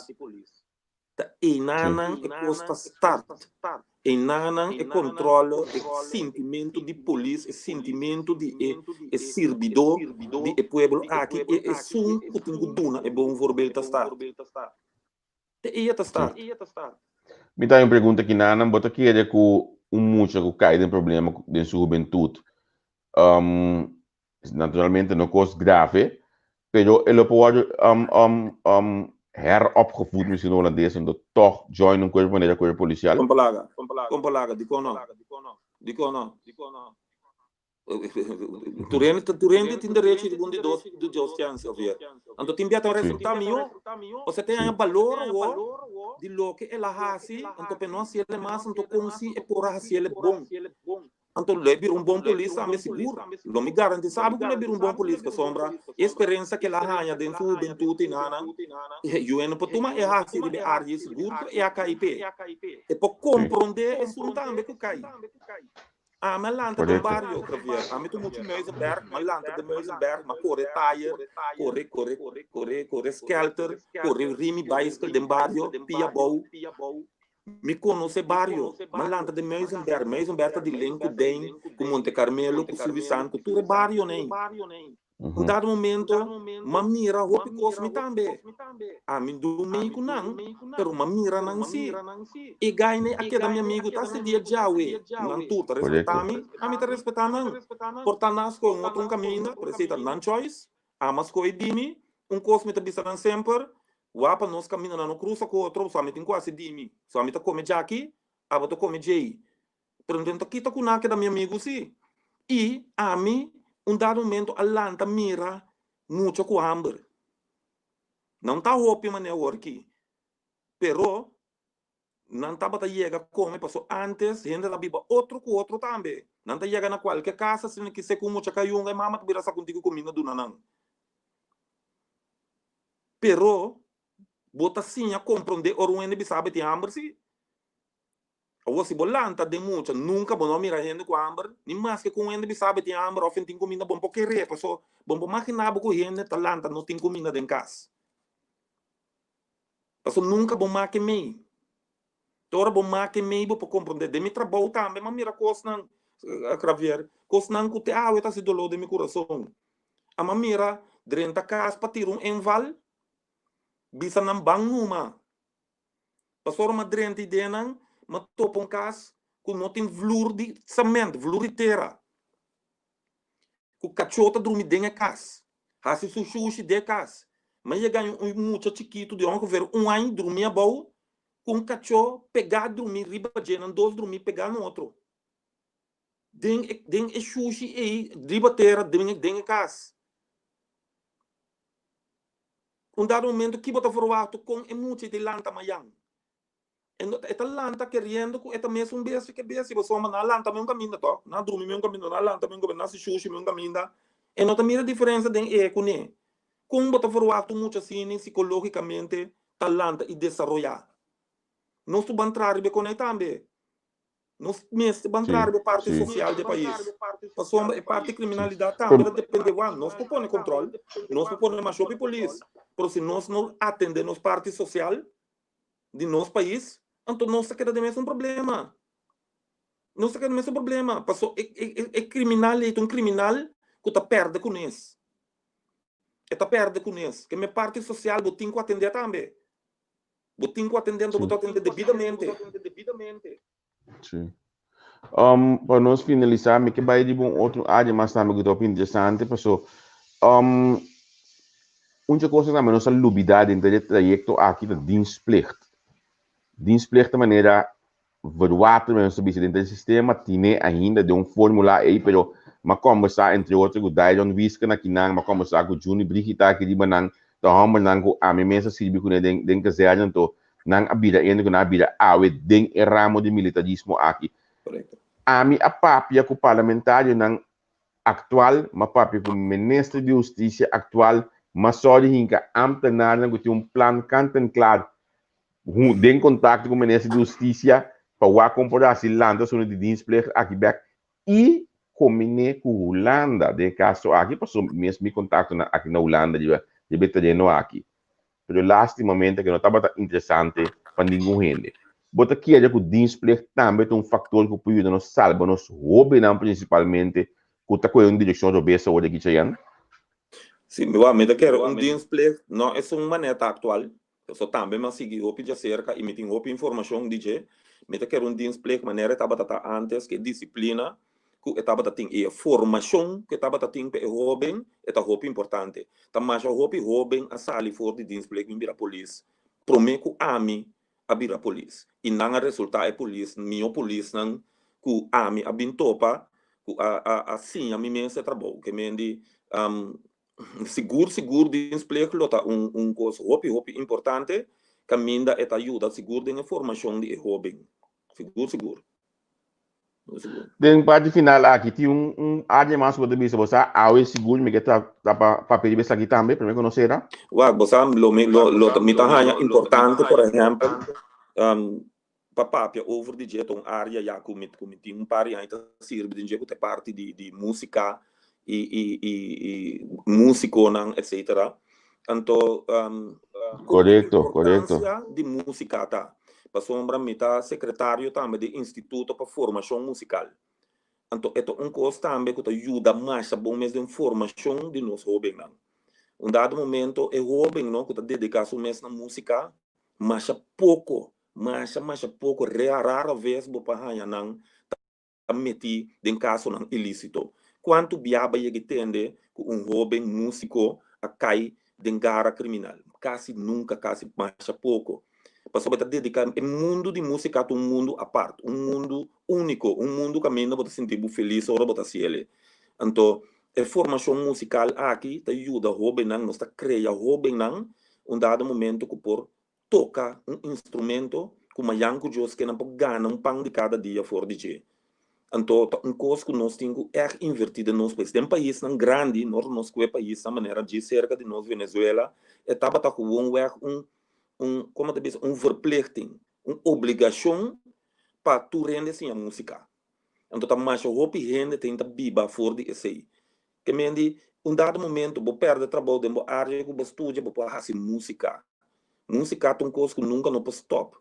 Ta einanan e kos ta start, einanan e kontrole, e sintimentu di polis, e sintimentu di e e sirbidó di e pueblo aki, e esun ku tin ku duna e bon voorbeeld ta start. Ta eia ta start. Mi ta haña un pregunta kinanan, bo ta kere ku un mucha ku kai den problema den su hubentut, Naturalmente no cos grave, pero e lo por wordo heropgevoed misschien holandes anto toch join un cuerpo manera cuerpo policial. Con palaga, con palaga, dicon no? Dicon no? Tur hende, tur hende tin derecho riba un di dos, di dos chance, Javier. Anto tin bia ta resultá mihó. Osea ta haña balor awor di loke el a hasi, anto p'e no hasiel mas, anto kon si e por a hasiel bon. Anto lo e bira un bon polis tambe sigur. Lo mi garantisá bo ku lo e bira un bon polis pasobra e sperensia ku el a haña den su hubentut i nana, yu e no por tuma e hasi riba e área sigur ku e a kai p'e. E por komprondé esun tambe ku kai. Ami a lanta den bario, Javier. Ami ta muchu Muizenberg, mi a lanta den Muizenberg, mi a kore tayer, kore, kore, kore, kore skelter, kore rimi baiskel den bario, pia bou. Mi konosé bario, mi a lanta den Muizenberg. Muizenberg ta di link ku Dein, ku Monte Carmelo, ku Suvisan, ku tur e barionan ei. Un dado momento m'a mira hopi kos mi tambe. Ami no mei ku nan, pero m'a mira nan si. E gaine a keda mi amigu ta hasta dia djawe. Nan tur ta respetá mi, ami ta respetá nan. Por ta nan a skohe un otro un kaminda, pero esei ta nan choice. Ami a skohe di mi. Un kos mi ta bisa nan semper, Wak pa nos kamindanan no krusa ku otro, pasobra ami tin ku hasi di mi. So ami ta kome djaki, abo ta kome djei. Pero no ta kita ku nan a keda mi amigu si. I ami un dado momento a lanta mira mucha ku hamber. Nan ta hopi manera awor aki, pero nan tabata yega kome paso antes hende ta biba otro ku otro tambe. Nan ta yega na kualke kas asina kisé ku mucha kayunga e mama ta bira sa ku un kuminda duna nan. Pero bo ta siña komprondé ora un hende bisa bo tin hamber si. Awor si bo lanta den mucha, nunka bo no a mira hende ku hamber, ni maske ku un hende bisa bo tin hamber òf e tin kuminda, bo no por kere, paso bo no por maginá bo ku hende ta lanta no tin kuminda den kas. Paso nunka bo make mei. Te ora bo make mei bo por komprondé. Den mi trabou tambe mi a mira kosnan, Javier, kosnan ku te awe ta hasi doló den mi kurason. Ami a mira drenta kas pa tira un enval, bisa nan ban numa. Pasobra m'a drenta ideanan, m'a topa un kas ku no tin vlur di sement, vlur di tera. Ku kachó ta drumi den e kas, hasi su shushi den e kas. M'a yega un mucha chikitu di ongeveer un aña drumi abou ku un kachó pegá drumi riba dje, nan dos drumi pegá na otro. Den e den e shushi ei riba tera den den e kas. Un dado momento ki bo ta verwachto kon e mucha ei ta lanta mayan? E no e ta lanta keriendo ku e ta mesun bestia ke bestia pasobra nan a lanta meun kaminda tòg, nan a drumi meun kaminda, nan a lanta meun kaminda, nan a hasi shushi meun kaminda. E no ta mira diferensia den e ku ne. Kon bo ta verwachto un mucha asina sikologikamente ta lanta i desaroyá? Nos tur ban traha riba e konei tambe. Nos mester ban traha riba e parti sosial di e pais. Pasobra e parti kriminalidat tambe ta depende wan. Nos por pone kontrol, nos por pone mas hopi polis, pero si nos no atende nos parti sosial di nos pais, anto nos ta keda den mesun problema. Nos ta keda den mesun problema. Pasobra e kriminal ei ta un kriminal ku ta pèrdè kunes. E ta pèrdè kunes. Ke me parti sosial bo tin ku atendé tambe. Bo tin ku atendé, anto bo ta atendé debidamente. Sí. Pa nos finalisá, mi ke bai riba un otro área mas tambe ku ta hopi interesante, paso un dje kosnan tambe nos a lubidá denter e trayekto aki ta dienstplicht. Dienstplicht ta manera verwater men nos ta bisa denter e sistema, tine ainda den un formula ei, pero m'a kombersá entre otro ku Dairon Wiske na kinan, m'a kombersá ku Juni Brigita aki riba nan, ta hòmbernan ku ami mes a sirbi kuné den den kazèrne, anto nan a bira hende ku nan a bira awe den e ramo di militarismo aki. Ami a papia ku parlamentarionan aktual, m'a papia ku minister di hustisia aktual, m'a sòri hinka ámtenarnan ku tin un plan kant en klar den kontakto ku minister di hustisia pa wak kon por hasi lanta asuntu di dienstplicht aki bèk i kombiné ku Hulanda den e kaso aki pasobra mes mi kontaktonan aki na Hulanda riba riba e tereno aki. Pero lastimamente ke no tabata interesante pa ningun hende. Bo ta kere ku dienstplicht tambe ta un faktor ku por yuda nos salba nos hóbennan prinsipalmente ku ta kohe un direkshon robes awor aki Chayanne? Sí, mi wak, mi ta kere un dienstplicht no esun manera ta aktual. Paso tambe mi a sigui hopi djaserka i mi tin hopi informashon di dje. Mi ta kere un dienstplicht manera e tabata ta antes, ku e disiplina ku e tabata tin i e formashon ku e tabata tin pa e hóben e ta hopi importante. Ta masha hopi hóben a sali for di dienstplicht bin bira polis promé ku ami a bira polis i nan a resultá e polis mihó polisnan ku ami a bin topa ku a a a siña mi mes e trabou. Ke men di. Sigur sigur dienstplicht lo ta un un kos hopi hopi importante kaminda e ta yuda sigur den e formashon di e hoben. Sigur sigur. Den parti final aki tin un un área mas ku bo ta bisa bo sa awe sigur mi ke ta ta pa papia riba esaki tambe prome ku nos sera. Wak bo sa lo mi lo lo mi ta haña importante por ehèmpel pa papia over di dje ta un área ya ku mi ku mi tin un par di aña ta sirbi den dje ku ta e parti di di músika i i i i músikonan etcetera. Anto Korekto, korekto. Importancia di músika ta pasobra mi ta sekretario tambe di Instituto pa Formashon Musikal. Anto e ta un kos tambe ku ta yuda masha bon mes den formashon di nos hóbennan. Un dado momento e hóben no ku ta dediká su mes na músika masha poko, masha masha poko, rara ves bo por haña nan ta metí den kasonan ilísito. Kuantu bia bo a yega tende ku un hóben músiko a kai den gara kriminal? Kasi nunka, kasi masha poko. Pasobra e ta dediká, e mundu di músika ta un mundu apart, un mundu úniko, un mundu kaminda bo ta sinti bo felis ora bo ta hasi el'e. Anto, e formashon musikal aki ta yuda hóbennan, nos ta krea hóbennan un dado momento ku por toka un instrumento ku mayan ku Dios ke nan por gana un pan di kada dia for di dje. Anto ta un kos ku nos tin ku ègt invertí den nos pais. Den paisnan grandi, nos nos ku e paisnan manera dje serka di nos Venezuela, e tabata gewoonweg un un komo ta bisa un verplichting, un obligashon pa tur hende siña músika. Anto ta masha hopi hende tin ta biba for di esei. Ke men di un dado momento bo perde trabou den bo area ku bo studia bo por hasi músika. Músika ta un kos ku nunka no por stòp.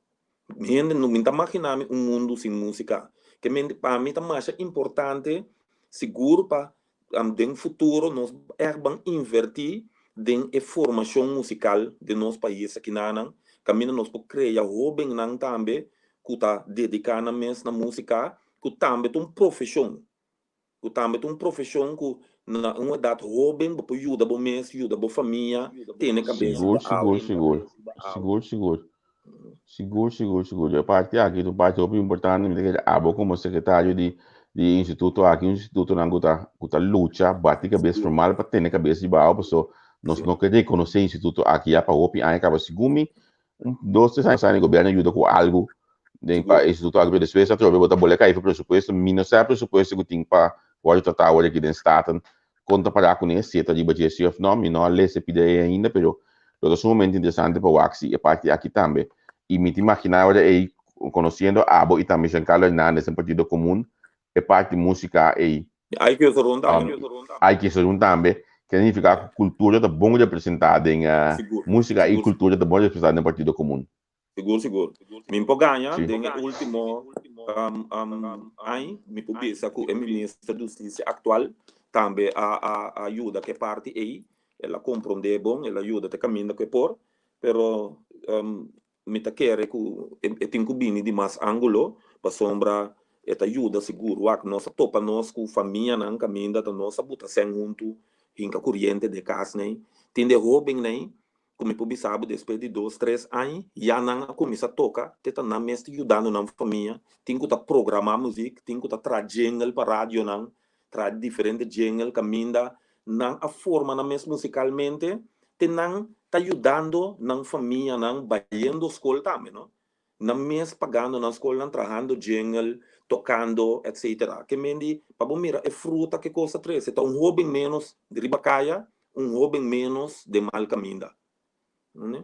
Hende no mi ta magina mi un mundu sin músika. Ke men di pa mi ta masha importante sigur pa den futuro nos ègt ban invertí den e formashon musikal den nos pais akinanan kaminda nos por krea hóbennan tambe ku ta dediká nan mes na músika ku tambe ta un profeshon ku tambe ta un profeshon ku na un edat hóben bo por yuda bo mes, yuda bo famia tene kabes Sigur, sigur, sigur. Sigur, sigur. Sigur, sigur, sigur. E parti aki ta un parti hopi importante. Mi ta kere abo komo sekretario di di instituto aki, un institutonan ku ta ku ta lucha, bati kabes formal pa tene kabes riba awa, paso nos no ke rekonosé instituto aki ya pa hopi aña kaba. Segun mi, un dos tres aña pasá e gobierno a yuda ku algu den pa e instituto aki, pero despues atrobe bo ta bole kai for presupuesto. Mi no sa e presupuesto ku tin pa wòrdu tratá awor aki den Staten, kon ta pará kuné, si e ta riba dje si òf nò. Mi no a lesa e pida ei ainda, pero lo ta sumamente interesante pa wak si e parti aki tambe. I mi ta imaginá ora ei, konosiendo abo i tambe Giancarlo Hernandez den Partido Komun, e parti músika ei. Ai ke Sorun tambe. Ai ke Sorun tambe, ke signifiká ku kultura ta bon representá den músika i kultura ta bon representá den Partido Komun. Sigur, sigur. Mi por gaña den e ultimo aña, mi por bisa ku e minister di hustisia aktual tambe a a yuda ku e parti ei. El a komprondé bon, el a yuda te kaminda ku e por, pero mi ta kere ku e tin ku bini di mas ángulo pasobra e ta yuda sigur. Wak, nos a topa nos ku famianan kaminda ta nos a buta sèn huntu hinka kuriente den kas nei. Tin de hóben nei ku mi por bisa bo despues di dos tres aña ya nan a kuminsá toka te ta nan mes ta yudando nan famia, tin ku ta programá muzik, tin ku ta traha jingle pa radionan, traha diferente jingle kaminda nan a forma nan mes musikalmente te nan ta yudando nan famianan bayendo skol tambe no. Nan mes pagando nan skolnan, trahando jingle, tokando etc. Ke men di pa bo mira e fruta ke kos ta trese. Ta un hoben menos riba kaya, un hoben menos den mal kaminda. Ne?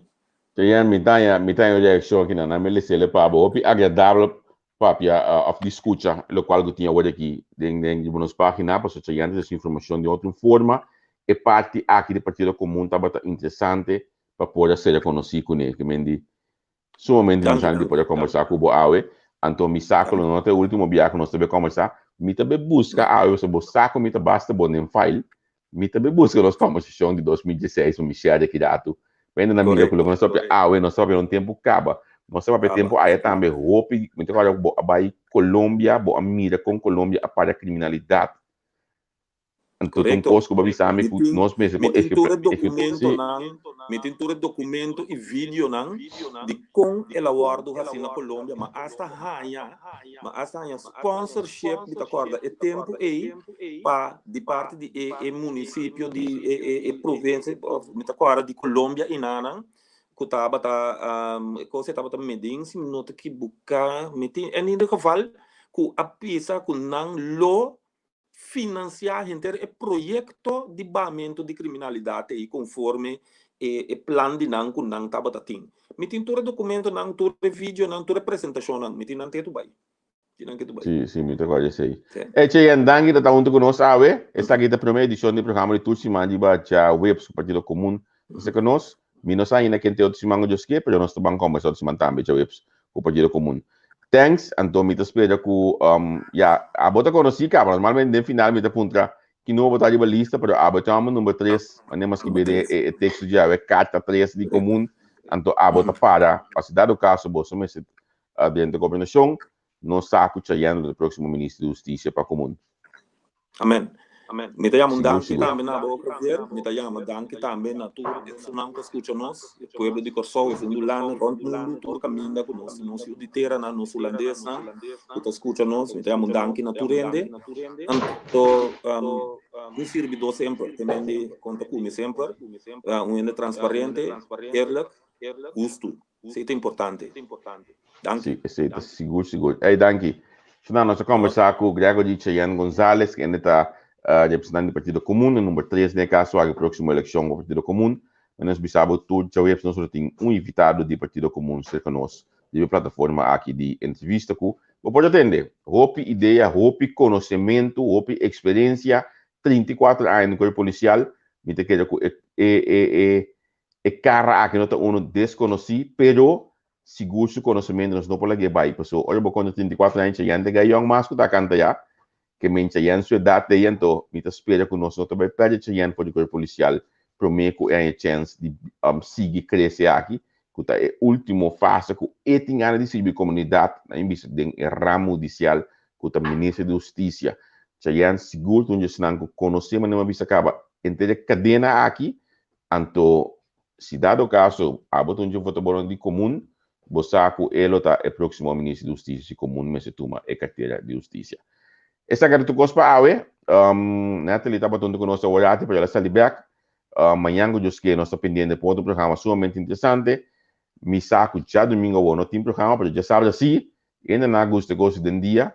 Señor, mi ta haña, mi ta haña un reakshon aki nan. Nan mi lesele pa bo. Hopi agradabel papia òf di skucha lokual ku tin awor aki den den riba nos página, pasobra Chayante ta su informashon den otro forma. E parti aki di Partido Komun tabata interesante pa por a ser konosí kuné. Ke men di Sumamente interesante di por a kombersá ku bo awe. Anto mi sa ku lo no ta e último bia ku nos ta be kombersá. Mi ta be buska awe, pasobra bo sa ku mi ta basta bon den file. Mi ta be buska nos kombersashon di 2016 pa mi share aki ratu. Pa hende nan mira ku loke nos ta papia awe, nos ta papia un tempu kaba. Nos ta papia tempu aya tambe hopi, mi ta kòrda ku bo a bai Colombia, bo a mira kon Colombia a para kriminalidat. Anto ta un kos ku bo a bisa mi ku nos mester por Mi tin tur e dokumentonan, mi tin tur e dokumento i videonan di kon el a wòrdu hasi na Colombia, mi a asta haña, mi a asta haña sponsorship, mi ta kòrda e tempu ei, pa di parti di e e munisipio di e e e provinsia, mi ta kòrda di Colombia enanan, ku tabata e kos ei tabata Medellín si mi no ta kibuká, mi tin en ieder geval ku a bisa ku nan lo Finansiá henter e proyekto di bahamentu di kriminalidat ei konforme e e plan di nan ku nan tabata tin. Mi tin tur e dokumentonan, tur e videonan, tur e presentashonnan. Mi tin nan ketu bai. Tin nan ketu bai. Sí, sí, mi ta kòrda esei. Sí. E Cheyenne, danki ta ta huntu ku nos awe. Esaki ta promé edishon di programa di tur siman riba djaweps ku Partido Komun ta seka nos. Mi no sa ainda ken te otro siman ku Dios ke, pero nos ta ban kòmbersá otro siman tambe djaweps ku Partido Komun. Thanks, anto mi ta spera ku ya, abo ta konosí kaba. Normalmente den final mi ta puntra ki number bo ta riba lista, pero abo ta homber number tres, manera mas skibí den e teksto djawe, karta tres di Komun, anto abo ta para, pa si dado kaso boso mester drenta gobernashon, nos sa ku Chayenne lo ta e próksimo minister di hustisia pa Komun. Amen. Mi ta yama un danki tambe na bo, Javier. Mi ta yama danki tambe na tur esunnan ku a skucha nos, e pueblo di Kòrsou, esun di Hulanda, rònt mundu, tur kaminda ku nos tin nos yu di teranan, nos hulandesnan ku ta skucha nos. Mi ta yama un danki na tur hende. Anto, un sirbidó semper, te men di konta ku mi semper, un hende transparente, eerlijk, hustu. Esei ta importante. Danki. Sí, esei ta sigur sigur. Ey, danki. Shona, nos a conversa cu Gregory Cheyenne Gonzalez, kende ta representante di Partido Comun, e number 3 den e caso aki proximo eleccion pa Partido Comun. Mi nos bisa bo tur djaweps nos lo tin un invitado di Partido Comun cerca nos riba e plataforma aki di entrevista cu bo por atende. Hopi idea, hopi conocemento, hopi experiencia, 34 aña den cuerpo policial, mi ta kere cu e e e E kara aki no ta unu deskonosí, pero sigur su konosementu nos no por lag'é bai. Pasobra ora bo konta 34 aña Cheyenne ta gay yòn mas ku ta kanta ya. Ke men Cheyenne su edat ei anto mi ta spera ku nos no ta bai pèrdè Cheyenne for di kuerpo polisial promé ku e haña chèns di sigui krese aki, ku ta e último fase ku e tin gana di sirbi komunidat, na mi bisa den e ramo hudisial ku ta Minister di Hustisia. Cheyenne sigur ta un di esnan ku konosé manera mi a bisa kaba henter e kadena aki. Anto, si dado caso abo ta un dje votabonan di comun, bo sa cu e lo ta e proximo Minister di Husticia si comun mester tuma e cartera di Husticia. Esaki ta tur cos pa awe. Natalie tabata hunto cu nos awor ati, pero el a sali bek. Mañan cu Dios ke nos ta pendiente pa otro programa sumamente interesante. Mi sa cu djadumingo awor no tin programa, pero djasabra si. Hende nan a gusta e cos den dia.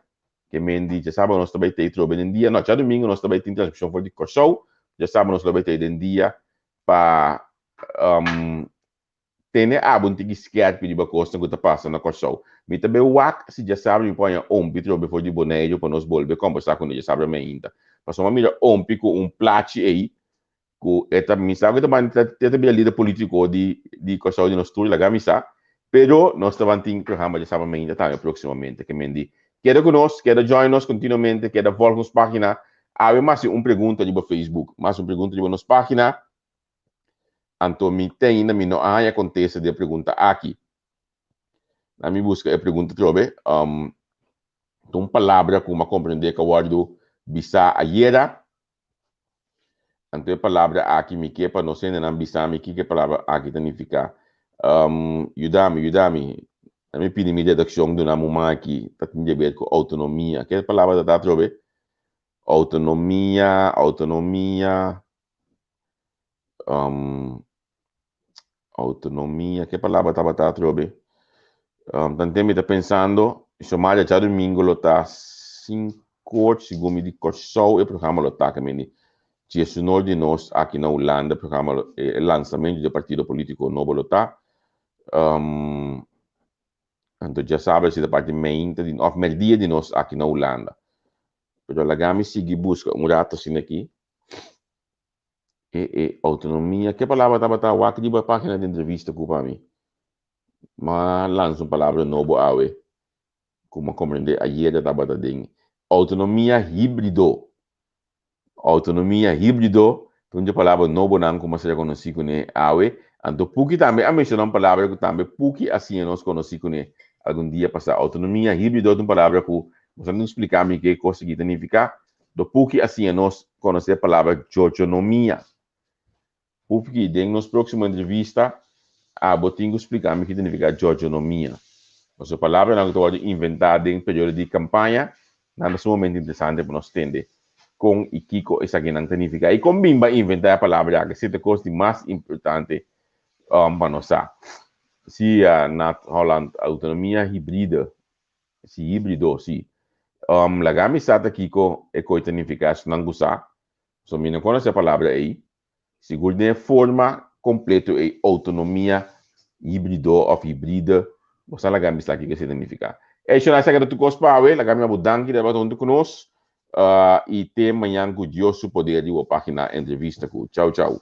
Ke men di djasabra nos ta bai tei trobe den dia. No, djadumingu nos ta bai tin transmishon for di Kòrsou. Djasabra nos lo bai tei den dia pa tene abo un tiki skèrpi riba kosnan ku ta pasa na Kòrsou. Mi ta bai wak si djasabra mi por haña ompi trobe for di Boneiru pa nos bolbe kòmbersá kuné djasabra meinta. Pasobra mi a mira ompi ku un plachi ei ku e ta mi sa ku e ta ban ta ta bira lider politiko di di Kòrsou di nos tur laga mi sa pero nos ta ban tin programa djasabra mainta tambe próksimamente ke men di keda ku nos keda join nos kontinuamente keda vòlg nos página awe mas un pregunta riba Facebook mas un pregunta riba nos página anto mi te ainda mi no a haña kontesta di e pregunta aki na mi buska e pregunta atrobe um ta un palabra ku mi a komprendé ku a wòrdu bisá ayera. Anto e palabra aki mi ke pa nos hendenan bisa mi kiko e palabra aki ta nifiká. Um, yuda mi, yuda mi. Na mi pidi mi redakshon duna mi un man aki ta tin di aber ku outonomia. Ke palabra ta ta atrobe? Outonomia, outonomia. Um, Autonomia, ke palabra tabata atrobe? Um, tanten mi ta pensando, Somalia djadumingo lo ta 5 or, segun mi di Kòrsou e programa lo ta kaminda. Diesunor di nos aki na Hulanda e programa lo, e lansamento di e partido politico nobo lo ta. Um, anto djasabra si ta parti meinta di, of merdia di nos aki na Hulanda. Pero laga mi sigui buska un rato asina aki. E e autonomia, ke palabra tabata? Wak riba e pagina di entrevista ku pa mi. M'a lansa un palabra nobo awe ku m'a komprendé ayera tabata den autonomia híbrido. Autonomia híbrido ta un dje palabra nobonan ku m'a ser konosí kuné awe. Anto Puki tambe a menshoná un palabra ku tambe Puki a siña nos konosí kuné algun dia pasá. Autonomia híbrido ta un palabra ku boso a tin splika mi ke kos aki ta nifiká. Do Puki a siña nos. konosé e palabra jojonomia. Pufki, den nos próksimo entrevista, abo tin ku splika mi ki ta nifiká jojonomia. Pasobra palabranan ku ta wòrdu inventá den periodo di kampaña, nan ta sumamente interesante pa nos tende kon i kiko esakinan ta nifiká i kon bin ba inventá e palabra aki. Esei ta e kos di mas importante pa nos sa. Si, Nat Holland, autonomia hibride Si hibrido, si. Um, laga mi sa ta kiko e koi ta nifiká esnan ku sa. So mi no konosé e palabra ei. Sigur den e forma kompleto ei, outonomia hibrido òf hibride, bo sa laga mi sa kiko esei ta nifiká. Ey, shonai sa keda tur kos pa awe. Laga mi abo danki di tabata huntu ku nos. Uh, i te mañan ku Dios su poder di bo página Entrevista ku. Chau, chau.